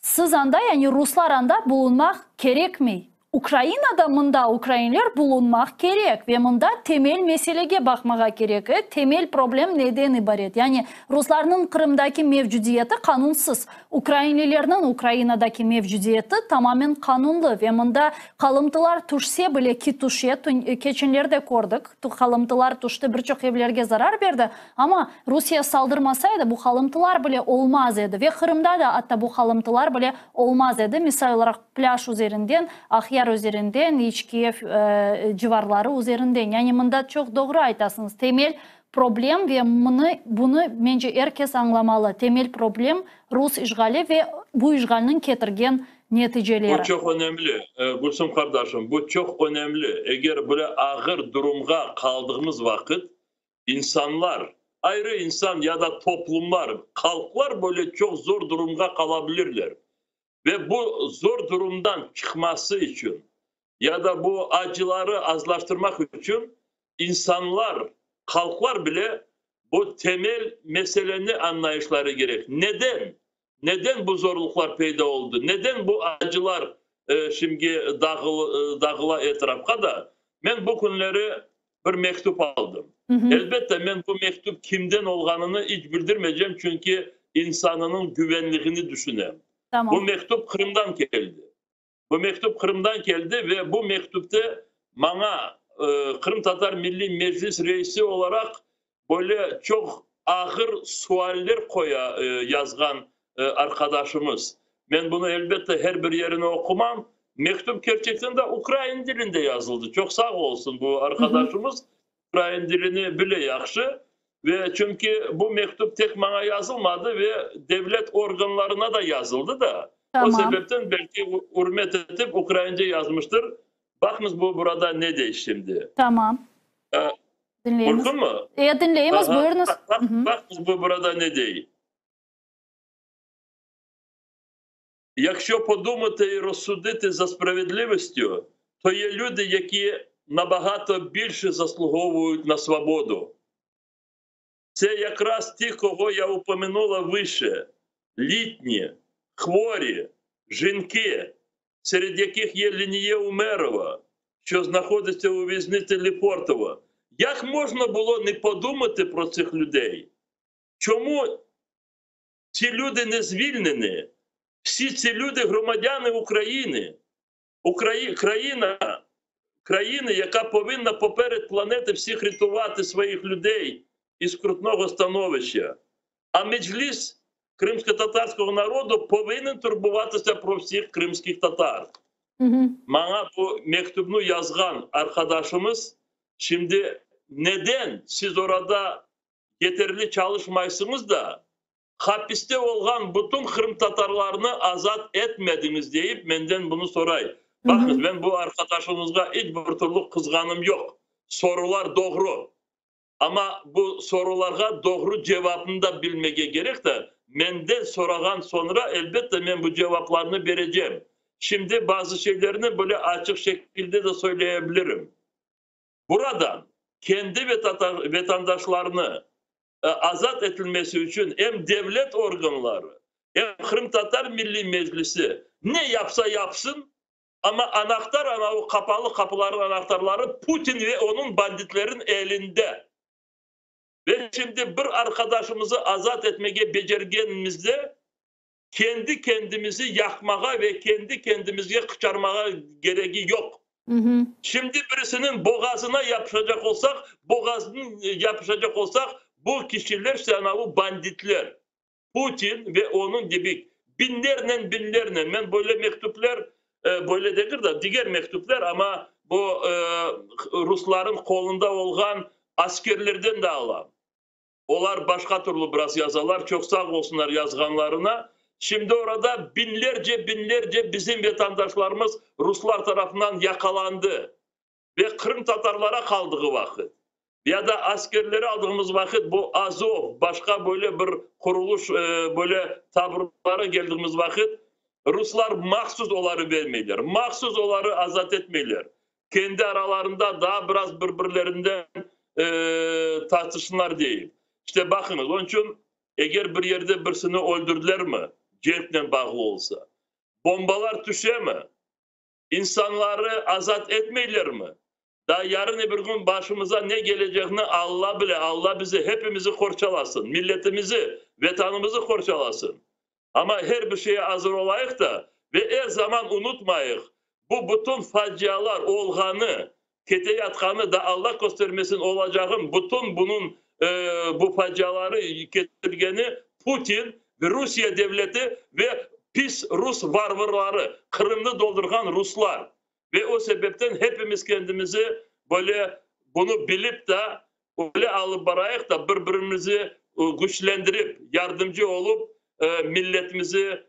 Siz anda, yani ruslar anda bulunmaq kerekmey. Ukrainada mında ukrainler bulunmaq kerek ve mında temel meselege baqmağa kerek. Temel problem neden ibaret? Yani ruslarnıñ Qırımdaki mevcudiyeti qanunsız. Ukrainlilerniñ Ukrainadaki mevcudiyeti tamamen qanunlı ve mında qalımtılar tüşse bile ki tüşe, keçenlerde kördik, qalımtılar tüşti, bir çoq evlerge zarar berdi, amma Rusiye saldırmasaydı, bu qalımtılar bile olmaz edi ve Qırımda da atta bu qalımtılar bile olmaz edi. Misal olaraq, plâj üzerinden, Aqyar üzerinden, İç Kiyev civarları üzerinden. Yani mında çoq doğru aytasıñız, temel problem ve bunı, mence, er kes añlamalı. Temel problem rus işğali ve bu işğalniñ ketirgen neticeleri. Bu çoq önemli, Gülsüm qardaşım, bu çoq önemli. Eger böyle ağır durumğa qaldığımız vaqıt, insanlar, ayrı insan ya da toplumlar, halqlar böyle çoq zor durumğa qalabilirler. Ve bu zor durumdan çıqması içün ya da bu acıları azlaştırmaq içün insanlar, halqlar bile bu temel meseleni añlayışları kerek. Neden? Neden bu zorluqlar peyda oldı? Neden bu acılar şimgi dağıla etrafqa da? Men bu künleri bir mektüp aldım. Elbette, men bu mektüp kimden olğanını iç bildirmeycem, çünki insanınıñ güvenliğini düşünem. Bu mektüp Qırımdan keldi. Bu mektüp Qırımdan keldi ve bu mektüpte maña Qırımtatar Milliy Meclis reisi olaraq böyle çoq ağır sualler qoya yazğan arqadaşımız. Men bunı, elbette, her bir yerini oqumam. Mektüp kerçekten de ukrain dilinde yazıldı. Çoq sağ olsun bu arqadaşımız, ukrain dilini bile yahşı. Ve çünki bu mektüp tek maña yazılmadı ve devlet organlarına da yazıldı da. O sebepten belki ürmet etip ukraince yazmıştır. Baqıñız bu burada ne dey şimdi. Tamam. Diñleymiz. Mümkünmi? E, diñleymiz, buyurıñız. Baqıñız bu burada ne dey. Якщо подумати і розсудити за справедливістю, то є люди, які набагато більше заслуговують на свободу. Це якраз ті, кого я упомянула вище: літні, хворі, жінки, серед яких є Леніє Умерова, що знаходиться у в'язниці Лефортово. Як можна було не подумати про цих людей? Чому ці люди не звільнені? Всі ці люди громадяни України. Украї... Країна, країни, яка повинна поперед планети всіх рятувати своїх людей із крутного становища. А Меджліс кримськотатарського народу повинен турбуватися про всіх кримських татар. Maña bu mektüpni yazğan arqadaşımız şimdi neden siz orada yeterli çalışmaysıñız da, hapiste olğan bütün qırımtatarlarnı azat etmediñiz deyip menden bunı soray. Baqıñız, men bu arqadaşımızğa iç bir türlü qızğanım yoq. Sorular doğru. Amma bu sorularğa doğru cevapnı da bilmege kerek de, menden sorağan soñra, elbette, men bu cevaplarnı berecem. Şimdi bazı şeylerni böyle açıq şekilde de söyleye bilirim. Buradan kendi vatandaşlarını azat etilmesi içün em devlet organları, em Qırımtatar Milliy Meclisi ne yapsa yapsın, amma anahtar, anavı qapalı qapılarnıñ anahtarları Putin ve onıñ banditlerin elinde. Ve şimdi bir arqadaşımızı azat etmege becergenimizde, kendi kendimizi yaqmağa ve kendi kendimizge qıçarmağa keregi yoq. Şimdi birisiniñ boğazına yapışacaq olsaq, boğazınıñ yapışacaq olsaq, bu kişiler, işte anavı banditler, Putin ve onıñ kibi biñlernen, biñlernen, men böyle mektüpler, böyle degil de, diger mektüpler, amma bu rusların qolunda olğan askerlerden de alam. Olar başqa türlü biraz yazalar, çoq sağ olsunlar yazğanlarına. Şimdi orada biñlerce, biñlerce bizim vatandaşlarımız ruslar tarafından yaqalandı ve qırımtatarlara qaldığı vaqıt ya da askerleri aldığımız vaqıt bu Azov, başqa böyle bir quruluş, böyle taburlara keldigimiz vaqıt ruslar mahsus oları bermeyler, mahsus oları azat etmeyler. Kendi aralarında daa biraz bir-birlerinden tartışsınlar deyip. İşte baqıñız, onıñ içün eger bir yerde birisini öldürdilermi, cenknen bağlı olsa, bombalar tüşemi, insanları azat etmeylermi, daa yarın ebir kün başımıza ne keleceğini Alla bile, Alla bizi, hepimizi qorçalasın, milletimizi, Vetanımızı qorçalasın. Amma her bir şeye azır olayıq da ve er zaman unutmayıq, bu bütün facialar olğanı, keteyatqanı da Alla köstermesin olacağın bütün bunıñ bu faciaları ketirgeni Putin ve Rusiye devleti ve pis rus varvarları, Qırımnı doldurğan ruslar. Ve o sebepten hepimiz kendimizi böyle bunı bilip de öyle alıp barayıq da bir-birimizi küçlendirip, yardımcı olıp milletimizi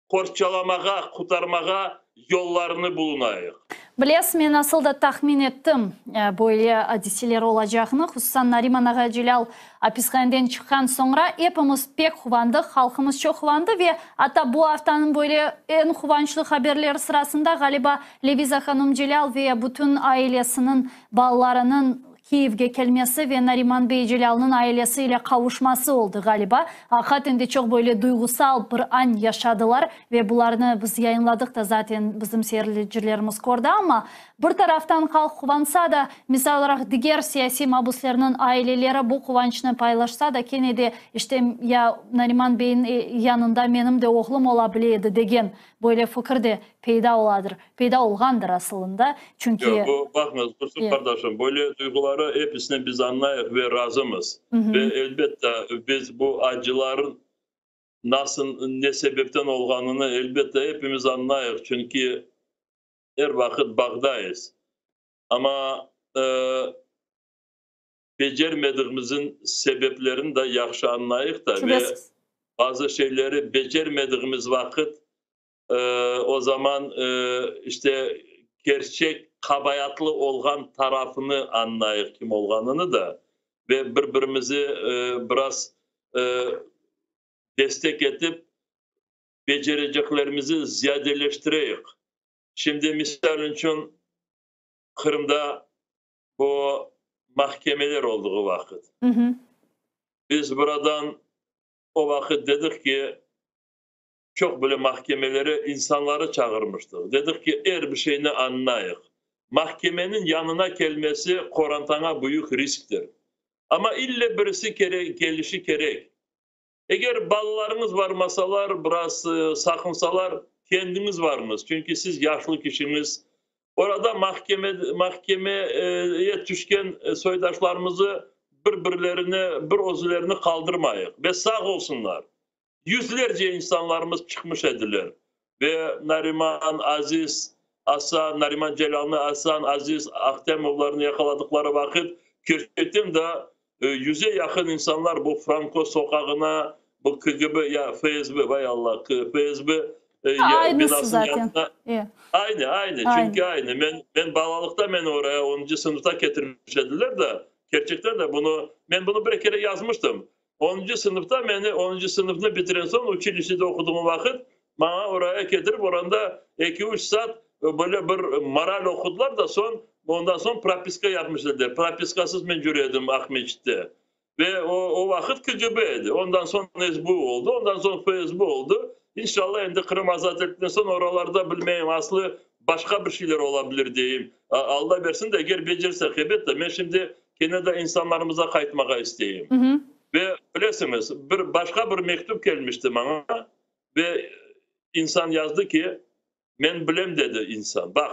qorçalamağa, qurtarmağa yollarını bulunayıq. Bilesiz, men asıl da tahmin ettim böyle adiseler olacağını, hususan Nariman ağa Celâl apishaneden çıqqan soñra epimiz pek quvandıq, halqımız çoq quvandı ve atta bu aftanıñ böyle eñ quvançlı haberleri sırasında, ğaliba, Leviza hanım Celâl ve bütün ailesiniñ, balalarınıñ. Kiyevge kelmesi ve Nariman bey Celâlnıñ ailesi ile qavuşması oldı, ğaliba. Aqiqaten de çoq böyle duyğusal bir an yaşadılar ve bularnı biz yayınladıq da zaten, bizim seyircilerimiz kördi. Amma bir taraftan halq quvansa da, misal olaraq, diger siyasiy mabüslerniñ aileleri bu quvançnı paylaşsa da, kene de, işte, ya Nariman beyniñ yanında menim de oğlum ola bile edi degen böyle fikir de peyda oladır, peyda olğandır asılında, çünki. Yoq, bu, baqıñız, Gülsüm qardaşım, böyle duyğuları episini biz añlayıq ve razımız. Ve, elbette, biz bu acıların nasıl, ne sebepten olğanını, elbette, epimiz añlayıq, çünki er vaqıt bağdayız. Amma becermedigimizin sebeplerini da yahşı añlayıq da ve bazı şeyleri becermedigimiz vaqıt o zaman işte kerçek qabaatlı olğan tarafını añlayıq kim olğanını da ve bir-birimizi biraz destek etip becereceklerimizi ziyadeleştireyik. Şimdi, misal içün, Qırımda bu mahkemeler olduğı vaqıt, biz buradan o vaqıt dedik ki, çoq bile mahkemelere insanları çağırmıştıq. Dedik ki, er bir şeyni añlayıq. Mahkemeniñ yanına kelmesi qorantaña büyük risktir. Amma ille birisi kelişi kerek. Eger balalarıñız varmasalar, biraz saqınsalar, kendiñiz varıñız, çünki siz yaşlı kişiñiz. Orada mahkeme, mahkemeye tüşken soydaşlarımızı bir-birlerine, bir özlerini qaldırmayıq ve sağ olsunlar. Yüzlerce insanlarımız çıqmış ediler ve Nariman, Aziz, Asan, Nariman Celâlnı, Asan, Aziz Ahtemovlarnı yaqaladıqları vaqıt, kerçekten de Yüze yaqın insanlar bu Franko soqağına, bu KGB ya FSB, vay Allah, FSB binasınıñ yanına. Aynı, aynı, çünki aynı. Men, men balalıqta meni oraya onuncı sınıfta ketirmiş ediler de, kerçekten de bunı, men bunı bir kere yazmıştım. Onuncı sınıfta meni, onuncı sınıfnı bitiren soñ, uçilişede oquduğım vaqıt, maña oraya ketirip, oranda eki-üç saat böyle bir moral oqudılar da, soñ, ondan soñ propiska yapmış ediler. Propiskasız men cüre edim Aqmeçitte. Ve o, o vaqıt KGB edi. Ondan soñ SBU oldı, ondan soñ FSB oldı. İnşallah, endi Qırım azat etilgen soñ oralarda, bilmeyim, aslı başqa bir şeyler ola bilir deyim. Alla bersin de, eger becersek, elbette, men şimdi kene de insanlarımıza qaytmağa isteyim. Ve bilesiñiz, bir başqa bir mektüp kelmişti maña ve insan yazdı ki, men bilem, dedi insan, baq,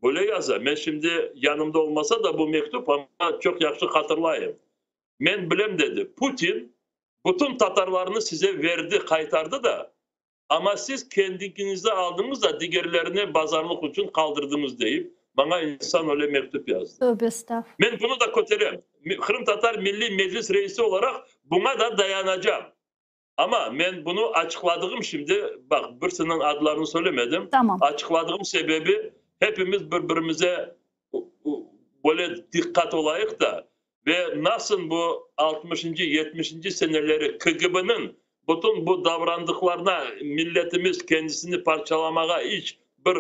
böyle yaza, men şimdi yanımda olmasa da bu mektüp, amma çoq yahşı hatırlayım. Men bilem, dedi, Putin bütün tatarlarnı size verdi, qaytardı da, Amma siz kendiñizni aldıñız da, digerlerini bazarlıq içün qaldırdıñız, deyip, maña insan öyle mektüp yazdı. Tövbe estağfurullah. Men bunı da köterem. Qırımtatar Milliy Meclis reisi olaraq buña da dayanacam. Amma men bunı açıqladığım şimdi, baq, birisiniñ adlarını söylemedim, Tamam. açıqladığım sebebi, hepimiz bir-birimize böyle diqqat olayıq da, Ve nasıl bu altmışıncı, yetmişinci seneleri KGB-niñ bütün bu davrandıqlarına milletimiz kendisini parçalamağa iç bir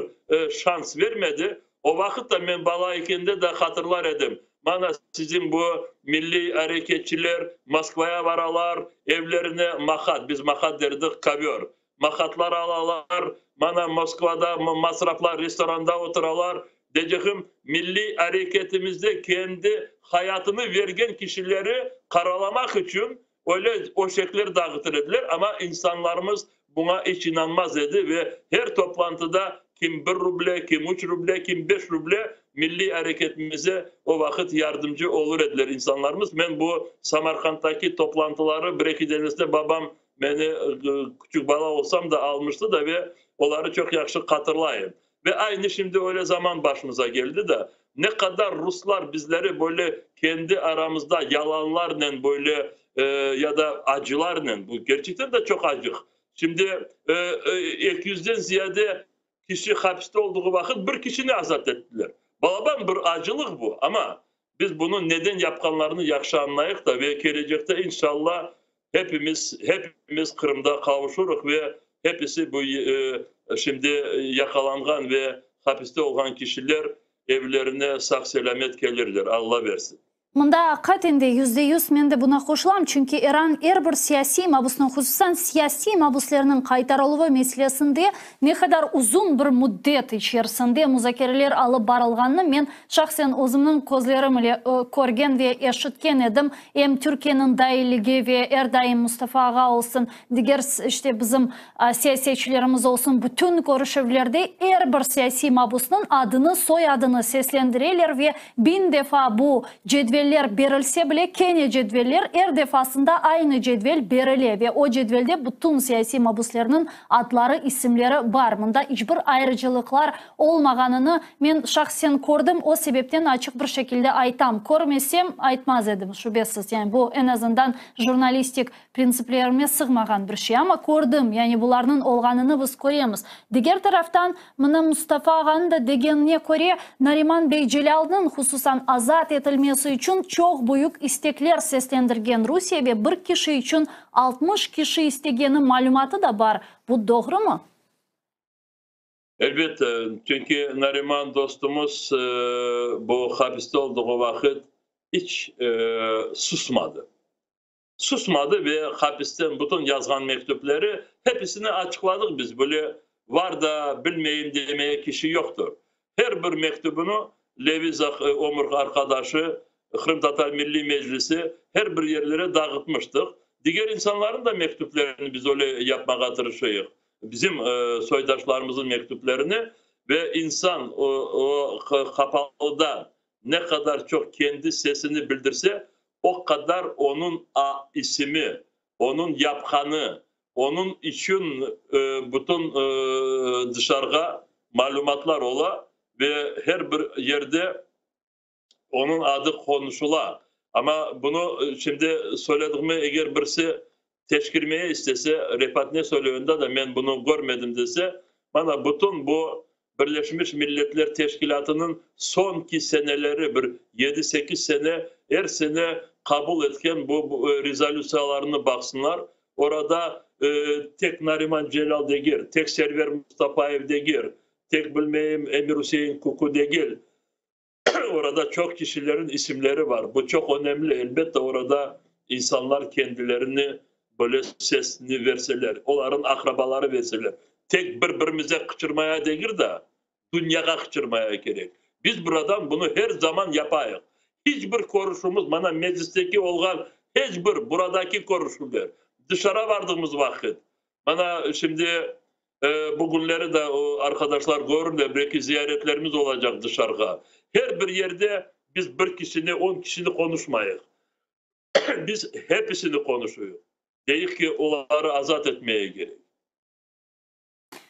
şans vermedi, o vaqıt da men bala ekende de hatırlar edim, mana siziñ bu milliy areketçiler Moskvaya varalar, evlerine mahat, biz mahat derdik, kovör, Mahatlar alalar, mana Moskvada masraflar, restoranda oturalar. Deycegim, milliy areketimizde kendi hayatını vergen kişileri qaralamaq içün öyle öşekler dağıtır ediler, amma insanlarımız buña iç inanmaz edi ve her toplantıda kim bir ruble, kim üç ruble, kim beş ruble milliy areketimize o vaqıt yardımcı olur ediler insanlarımız. Men bu Samarqanddaki toplantıları bir-eki denesinde babam Meni küçük bala olsam da almıştı da ve oları çoq yahşı hatırlayım. Ve aynı şimdi öyle zaman başımıza keldi da, ne qadar ruslar bizleri böyle kendi aramızda yalanlarnen böyle ya da acılarnen, bu kerçekten de çoq acıq, şimdi eki yüzden ziyade kişi hapiste olduğu vaqıt bir kişini azat ettiler. Balaban bir acılıq bu, amma Biz bunı neden yapqanlarını yahşı añlayıq da ve kelecekte inşalla hepimiz, hepimiz Qırımda qavuşurıq ve hepisi bu şimdi yaqalanğan ve hapiste olğan kişiler evlerine sağ-selâmet kelirler, Alla bersin. Mında aqiqaten de 100% men de buña qoşulam, çünki İran er bir siyasiy mabusnıñ, hususan siyasiy mabuslerniñ qaytarıluvı meselesinde ne qadar uzun bir müddet içerisinde muzakereler alıp barılğanını men şahsen özümniñ közlerim ile körgen ve eşitken edim. Em Türkiyeniñ dailligi ve er daim Mustafa ağa olsun, diger işte bizim siyasetçilerimiz olsun, bütün körüşüvlerde er bir siyasiy mabusnıñ adını, soyadını seslendireler ve 1000 defa bu cedveller berilse bile, kene cedveller er defasında aynı cedvel berile ve o cedvelde bütün siyasiy mabuslerniñ adları, isimleri bar. Mında iç bir ayrıcılıqlar olmağanını men şahsen kördim, o sebepten açıq bir şekilde aytam. Körmesem, aytmaz edim, şübesiz. Yani bu eñ azından jurnalistik printsiplerime sığmağan bir şey. Amma kördim, yani bularnıñ olğanını biz köremiz. Diger taraftan, mına Mustafa ağanıñ da degenine köre, Nariman bey Celâlnıñ hususan azat etilmesi içün çoq büyük istekler seslendirgen Rusiye ve bir kişi içün 60 kişi istegeni malümatı da bar. Bu doğrumı? Elbette, çünki Nariman dostumuz bu hapiste olduğu vaqıt iç susmadı. Susmadı ve hapisten bütün yazğan mektüpleri hepsini açıqladıq biz. Böyle var da bilmeyim demeye kişi yoqtur. Her bir mektübini Leviza ömür arqadaşı, Qırımtatar Milliy Meclisi her bir yerlere dağıtmıştıq. Diger insanların da mektüplerini biz öyle yapmağa tırışıyıq. Bizim soydaşlarımızın mektüplerini ve insan o, o qapalıda ne qadar çoq kendi sesini bildirse, o qadar onıñ a isimi, onıñ yapqanı, onıñ içün bütün dışarığa malümatlar ola ve her bir yerde onıñ adı qonuşula. Amma bunı şimdi söyledigime eger birisi teşkirmeye istese, Refat ne söyleyönda da men bunı körmedim dese, mana bütün bu Birleşmiş Milletler Teşkilâtınıñ soñki seneleri, bir 7-8 sene, er sene qabul etken bu rezolütsiyalarını baqsınlar. Orada tek Nariman Celâl degil, tek Server Mustafayev degil, tek bilmeyim Emir-Üsein Kuku degil. Orada çoq kişilerin isimleri var. Bu çoq önemli. Elbette, orada insanlar kendilerini böyle sesini verseler, oların aqrabaları verseler. Tek bir-birimize qıçırmaya degil de, dünyağa qıçırmaya kerek. Biz buradan bunı her zaman yapayıq. Hiç bir körüşümiz, mana meclisteki olğan hiç bir buradaki körüşüvler, dışarı vardığımız vaqıt, mana şimdi bugünleri de o arqadaşlar körürler, belki ziyaretlerimiz olacaq dışarığa. Her bir yerde biz bir kişini, 10 kişini konuşmayıq. Biz hepsini konuşuyıq. Deyik ki, oları azat etmeye gerek.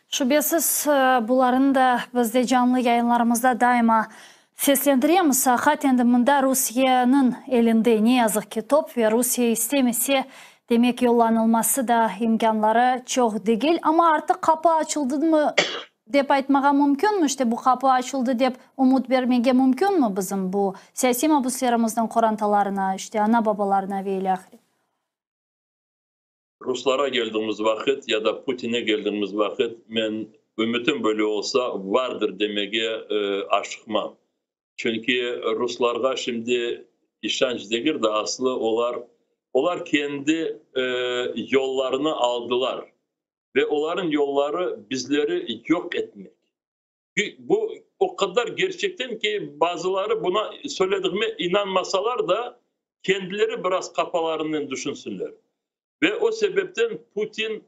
Şübesiz, bularnı da biz de canlı yayınlarımızda daima seslendiremiz. Aqiqaten de mında Rusiyeniñ elinde ne yazıq ki top ve Rusiye istemese, demek yollanılması da imkânları çoq degil. Amma artıq qapı açıldımı dep aytmağa mümkünmi? İşte bu qapı açıldı dep ümüt bermege mümkünmi bizim bu siyasiy mabüslerimizniñ qorantalarına, işte ana-babalarına ve ilâhre? Ruslara geldiğimiz vaqıt ya da Putin'e geldiğimiz vaqıt men ümütim böyle olsa vardır demege aşıqmam. Çünki ruslarğa şimdi işanç degil de aslı olar olar kendi yollarını aldılar ve oların yolları bizleri yoq etmek. Bu o qadar gerçekten ki bazıları buna söylediğime inanmasalar da kendileri biraz kafalarından düşünsünler. Ve o sebepten Putin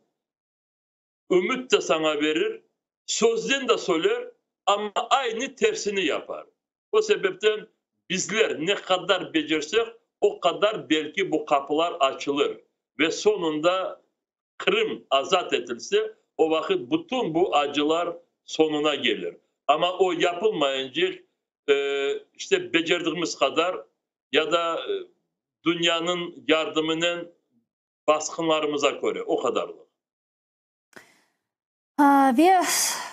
ümüt de sana verir, sözden de söyler ama aynı tersini yapar. O sebepten bizler ne qadar becersek, o qadar belki bu qapılar açılır. Ve sonunda Qırım azat etilse, o vaqıt bütün bu acılar sonuna gelir. Ama o yapılmayınca işte becerdiğimiz qadar ya da dünyanıñ yardımınen basqınlarımıza köre o qadarlıq. Ve.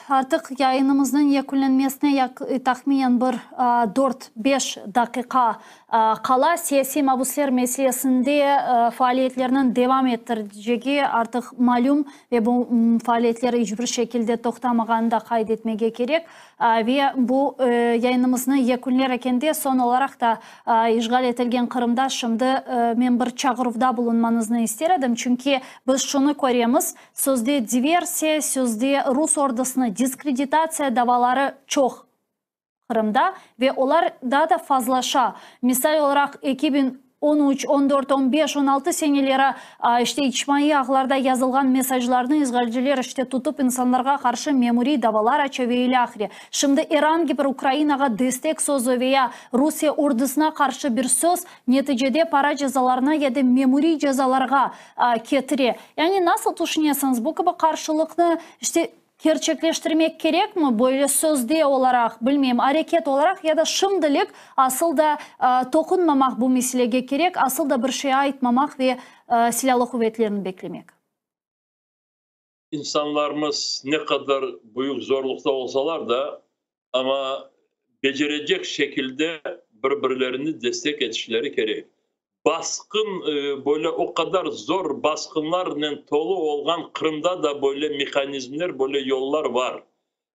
Artıq yayınımıznıñ yekünlenmesine tahminen bir dört-beş daqiqa qala. Siyasiy mabüsler meselesinde faaliyetlerniñ devam ettirecegi artıq malüm ve bu faaliyetler iç bir şekilde toqtamağanını da qayd etmege kerek. Ve bu yayınımıznı yekünler ekende, soñ olaraq da işğal etilgen Qırımda şimdi men bir çağıruvda bulunmañıznı ister edim, çünki biz şunı köremiz, Sözde diversiya, sözde rus ordusını diskreditatsiya davaları çoq Qırımda ve olar daa da fazlaşa. Misal olaraq, 2013, 14, 15, 16 seneleri işte içtimaiy ağlarda yazılğan mesajlarnı işğalciler işte tutıp insanlarğa qarşı memuriy davalar aça ve ilâhre. Şimdi er angi bir Ukrainağa destek sözü veya Rusiye ordusına qarşı bir söz neticede para cezalarına ya da memuriy cezalarğa ketire. Yani nasıl tüşünesiñiz, bu kibi qarşılıqnı işte kerçekleştirmek kerekmi, böyle sözde olaraq, bilmeyim, areket olaraq ya da şimdilik asıl da toqunmamaq bu meselege kerek, asıl da bir şey aytmamaq ve silâlı quvetlerni beklemek? İnsanlarımız ne qadar büyük zorluqta olsalar da, amma becerecek şekilde bir-birlerini destek etişleri kerek. Basqın, böyle o qadar zor basqınlarnen tolu olğan Qırımda da böyle mehanizmler, böyle yollar bar.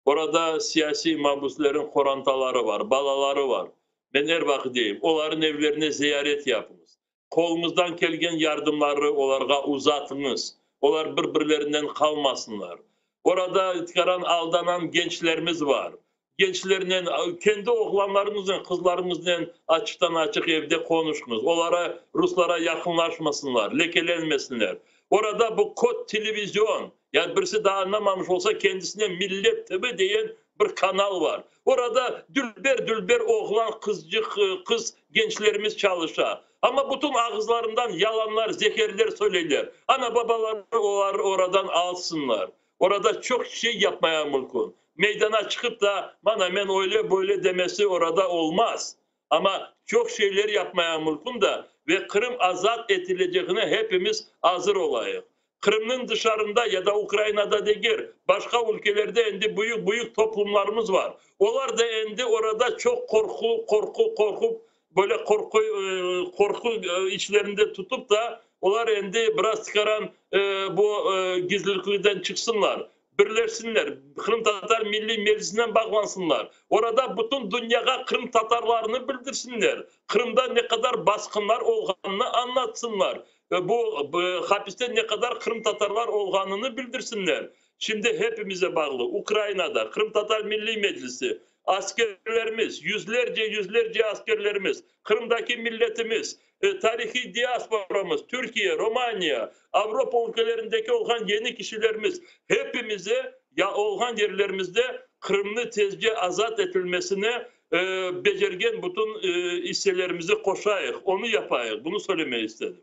Orada siyasiy mabüslerniñ qorantaları bar, balaları bar. Men er vaqıt deyim, olarnıñ evlerine ziyaret yapıñız. Qoluñızdan kelgen yardımları olarğa uzatıñız, olar bir-birlerinden qalmasınlar. Orada tikaran aldanan gençlerimiz bar. Gençlernen, kendi oğlanlarıñıznen, qızlarıñıznen açıqtan-açıq evde qonuşıñız. Olara, ruslara yaqınlaşmasınlar, lekelenmesinler. Orada bu kod televizion, yani birisi daa añlamamış olsa, kendisine Millet TV deyen bir kanal bar. Orada dülber-dülber oğlan, qızcıq, qız gençlerimiz çalışa. Amma bütün ağızlarından yalanlar, zeherler söyleyler. Ana-babaları oları oradan alsınlar. Orada çoq şey yapmaya mümkün. Meydana çıqıp da, mana men öyle-böyle demesi orada olmaz. Amma çoq şeyler yapmaya mümkün da ve Qırım azat etilecegine hepimiz azır olayıq. Qırımnıñ dışarında ya da Ukrainada degil, başqa ülkelerde endi büyük-büyük toplumlarımız var. Olar da endi orada çoq qorqu, qorqu, qorqup, böyle qorqu, qorqu içlerinde tutıp da, olar endi biraz tikaran bu gizliliklerden çıqsınlar. Birleşsinler, Qırımtatar Milliy Meclisinen bağlansınlar, orada bütün dünyağa qırımtatarlarnı bildirsinler, Qırımda ne qadar basqınlar olğanını añlatsınlar, bu hapiste ne qadar qırımtatarlar olğanını bildirsinler. Şimdi hepimize bağlı, Ukrainada Qırımtatar Milliy Meclisi, askerlerimiz, yüzlerce, yüzlerce askerlerimiz, Qırımdaki milletimiz, tarihiy diasporamız, Türkiye, Romaniya, Avropa ülkelerindeki olğan yeni kişilerimiz, hepimize ya olğan yerlerimizde Qırımnı tezce azat etilmesine becergen bütün isselerimizi qoşayıq, onı yapayıq, bunı söylemege istedim.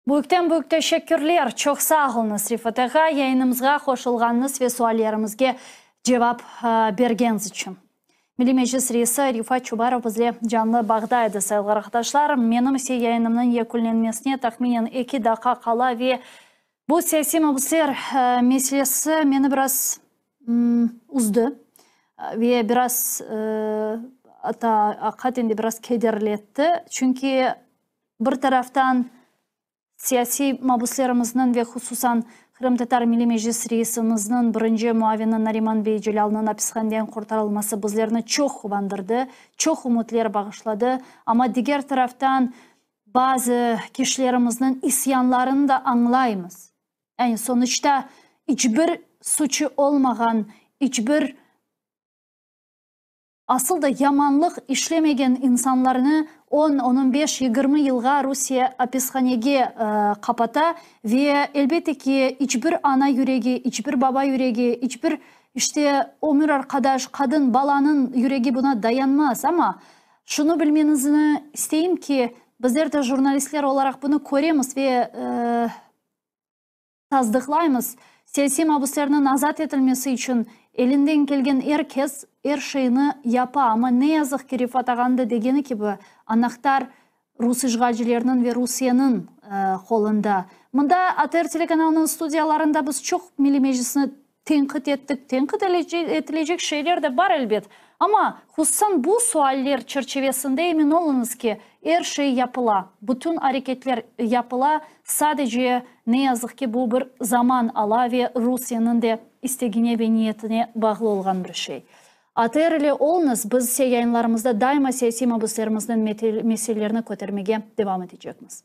Büyükten büyük teşekkürler, çoq sağ oluñız, Refat ağa, yayınımızğa qoşulğanıñız ve suallerimizge cevap bergeniñiz içün. Milliy Meclis reisi Refat Çubarov bizle canlı bağda edi, sayılğı arqadaşlar. Menim ise yayınımnıñ yekünlenmesine tahminen eki daqqa qala ve bu siyasiy mabüsler meselesi meni biraz üzdi ve biraz, atta aqiqaten de biraz kederletti. Çünki bir taraftan Siyasiy mabuslerimizniñ ve hususan Qırımtatar Milliy Meclis reisimizniñ birinci muavini Nariman bey Celâlnıñ apishaneden qurtarılması bizlerni çoq quvandırdı, çoq ümütler bağışladı. Amma diger taraftan bazı kişilerimizniñ isyanlarını da añlaymız. Yani sonuçta iç bir suçu olmağan, iç bir Asıl da yamanlıq işlemegen insanlarnı on, on beş, 20 yılğa Rusiye apishanege qapata ve, elbette ki, iç bir ana yüregi, iç bir baba yüregi, iç bir, işte, ömür arqadaş, qadın, balanıñ yüregi buna dayanmaz. Amma şunı bilmenizni isteyim ki, bizler de jurnalistler olaraq bunı köremiz ve tasdıqlaymız, siyasiy mabüslerniñ azat etilmesi içün elinden kelgen er kes er şeyni yapa, amma ne yazıq ki, Refat ağanıñ da degeni kibi, anahtar rus işğalcileriniñ ve Rusiyeniñ qolunda. Mında ATR telekanalınıñ studiyalarında biz çoq Milliy Meclisni. Tenqit ettik, tenqit etilecek şeyler de bar elbet, amma hususan bu sualler çerçivesinde emin oluñız ki, er şey yapıla, bütün areketler yapıla, sadece, ne yazıq ki, bu bir zaman ala ve Rusiyeniñ de istegine ve niyetine bağlı olğan bir şey. ATR ile oluñız, biz ise yayınlarımızda daima siyasiy mabüslerimizniñ meselelerini kötermege devam etecekmiz.